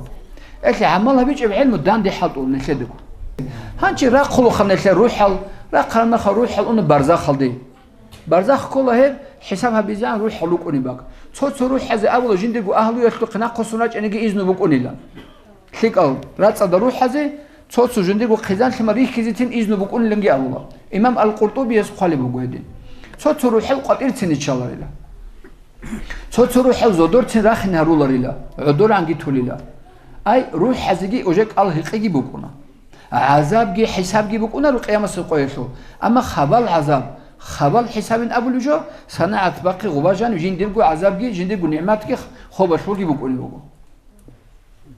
Элъи гӀамал гьабичӀеб гӀилму данде хӀалтӀула нилъедаго. Гьанчи рахъулаха нилъер рухӀал, рахъараб мехалъ рухӀал уна барзахалде. Барзах ккола гьеб, хӀисаб гьабизегӀан рухӀал рукӀунеб бакӀ. Цо-цо рухӀазе абула жиндирго агьлуялъухъе нахъвуссун рачӀаниги изну букӀунилан. ЛъикӀал рацӀцӀада рухӀазе цо-цо жиндирго хъизан-лъимал рихьизецин изну букӀуниланги абула. Имам Ал-Къуртубияс хъвалеб буго гьедин. Цо-цо рухӀал къватӀирцин иччаларила. Цо-цо рухӀал зодорцин рахин гьаруларила, гӀодоранги тулила. Ай, рухӀазеги уже кӀал-гьекъиги букӀуна. ГӀазабги хӀисабги букӀунаро къиямасеб къоялъул, амма хабал гӀазаб, Хабал хӀисабин абулеб жо, санагӀат бахъи гъуба жаниб жиндирго гӀазабги, жиндирго нигӀматги хобалъулги букӀунеб буго.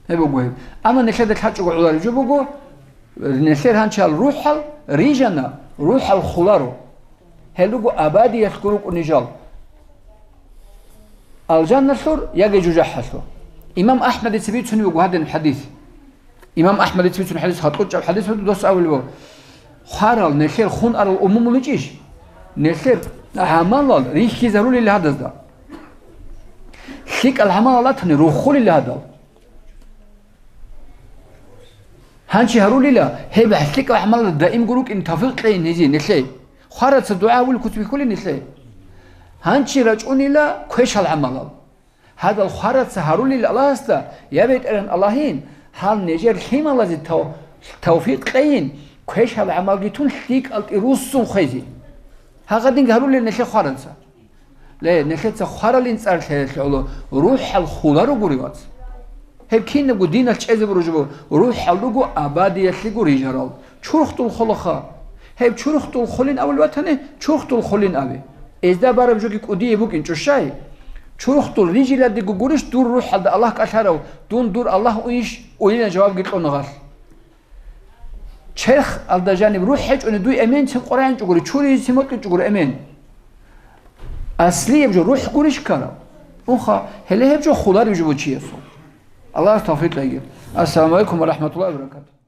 Гьеб буго гьеб. Амма нилъеда лъачӀого гӀолареб жо буго, нилъер гьанчал рухӀал рижана, рухӀал хуларо. Гьел руго абадиялъго рукӀунел жал. Алжаналъур яги жужахӀалъур. Имам Ахмадица бицунеб буго гьадин хӀадис. Имам Ахмадица бицун хӀадис, гьатӀулчӀаб хӀадис буго, дос абулеб буго, хварал нилъер хун арал умумуличӀищ? Нилъер гӀамалал рихьизарулел гьадазда. ЛъикӀал гӀамалал ратани руххулел гьадал. Гьанчи гьарулила, гьеб лъикӀал гӀамалда даимго рукӀин тавфикъ кьейин гьезие нилъее. Хвараца дугӀа гьабулел куц бихьулин нилъее. Гьанчи рачӀунила квешал гӀамалал. Гьадал хвараца гьарулел Аллагьасда, я БетӀергьан Аллагьин, гьал нижер лъималазе тав-, тавфикъ кьейин, квешал гӀамалги тун лъикӀалде руссун хвезе. Гьагъадинги гьарулел нилъе хвараца. Ле, нилъеца хваралин цӀар лъелалъе гӀоло рухӀал хуларо гури, вац. Гьеб кинабго диналъ чӀезе буро жо, рухӀал руго абадиялъего рижарал. Чурхдул холаха. Гьеб чурхдул холин абулеб батани, чурхдул холин абе. Эзда бараб жоги кӀудияб букӀинчӀо щай? Чурхдул рижиладего гурищ дур рухӀалда Аллагь кӀалъарав, дун дур Аллагь уйищ, уйилан жавабги кьуна гъалъ. Черхалда жаниб рухӀ гьечӀони дуй эмен цин къваригӀинчӀо гури, чуризе цин бокьинчӀо гури эмен. Аслияб жо рухӀ гурищ ккараб? Унха, гьеле гьеб жо хулареб жо буго чиясул. Аллагьас тавфикъ кьеги. Ассаламу алейкум ва рахматуллагьи ва баракатугь.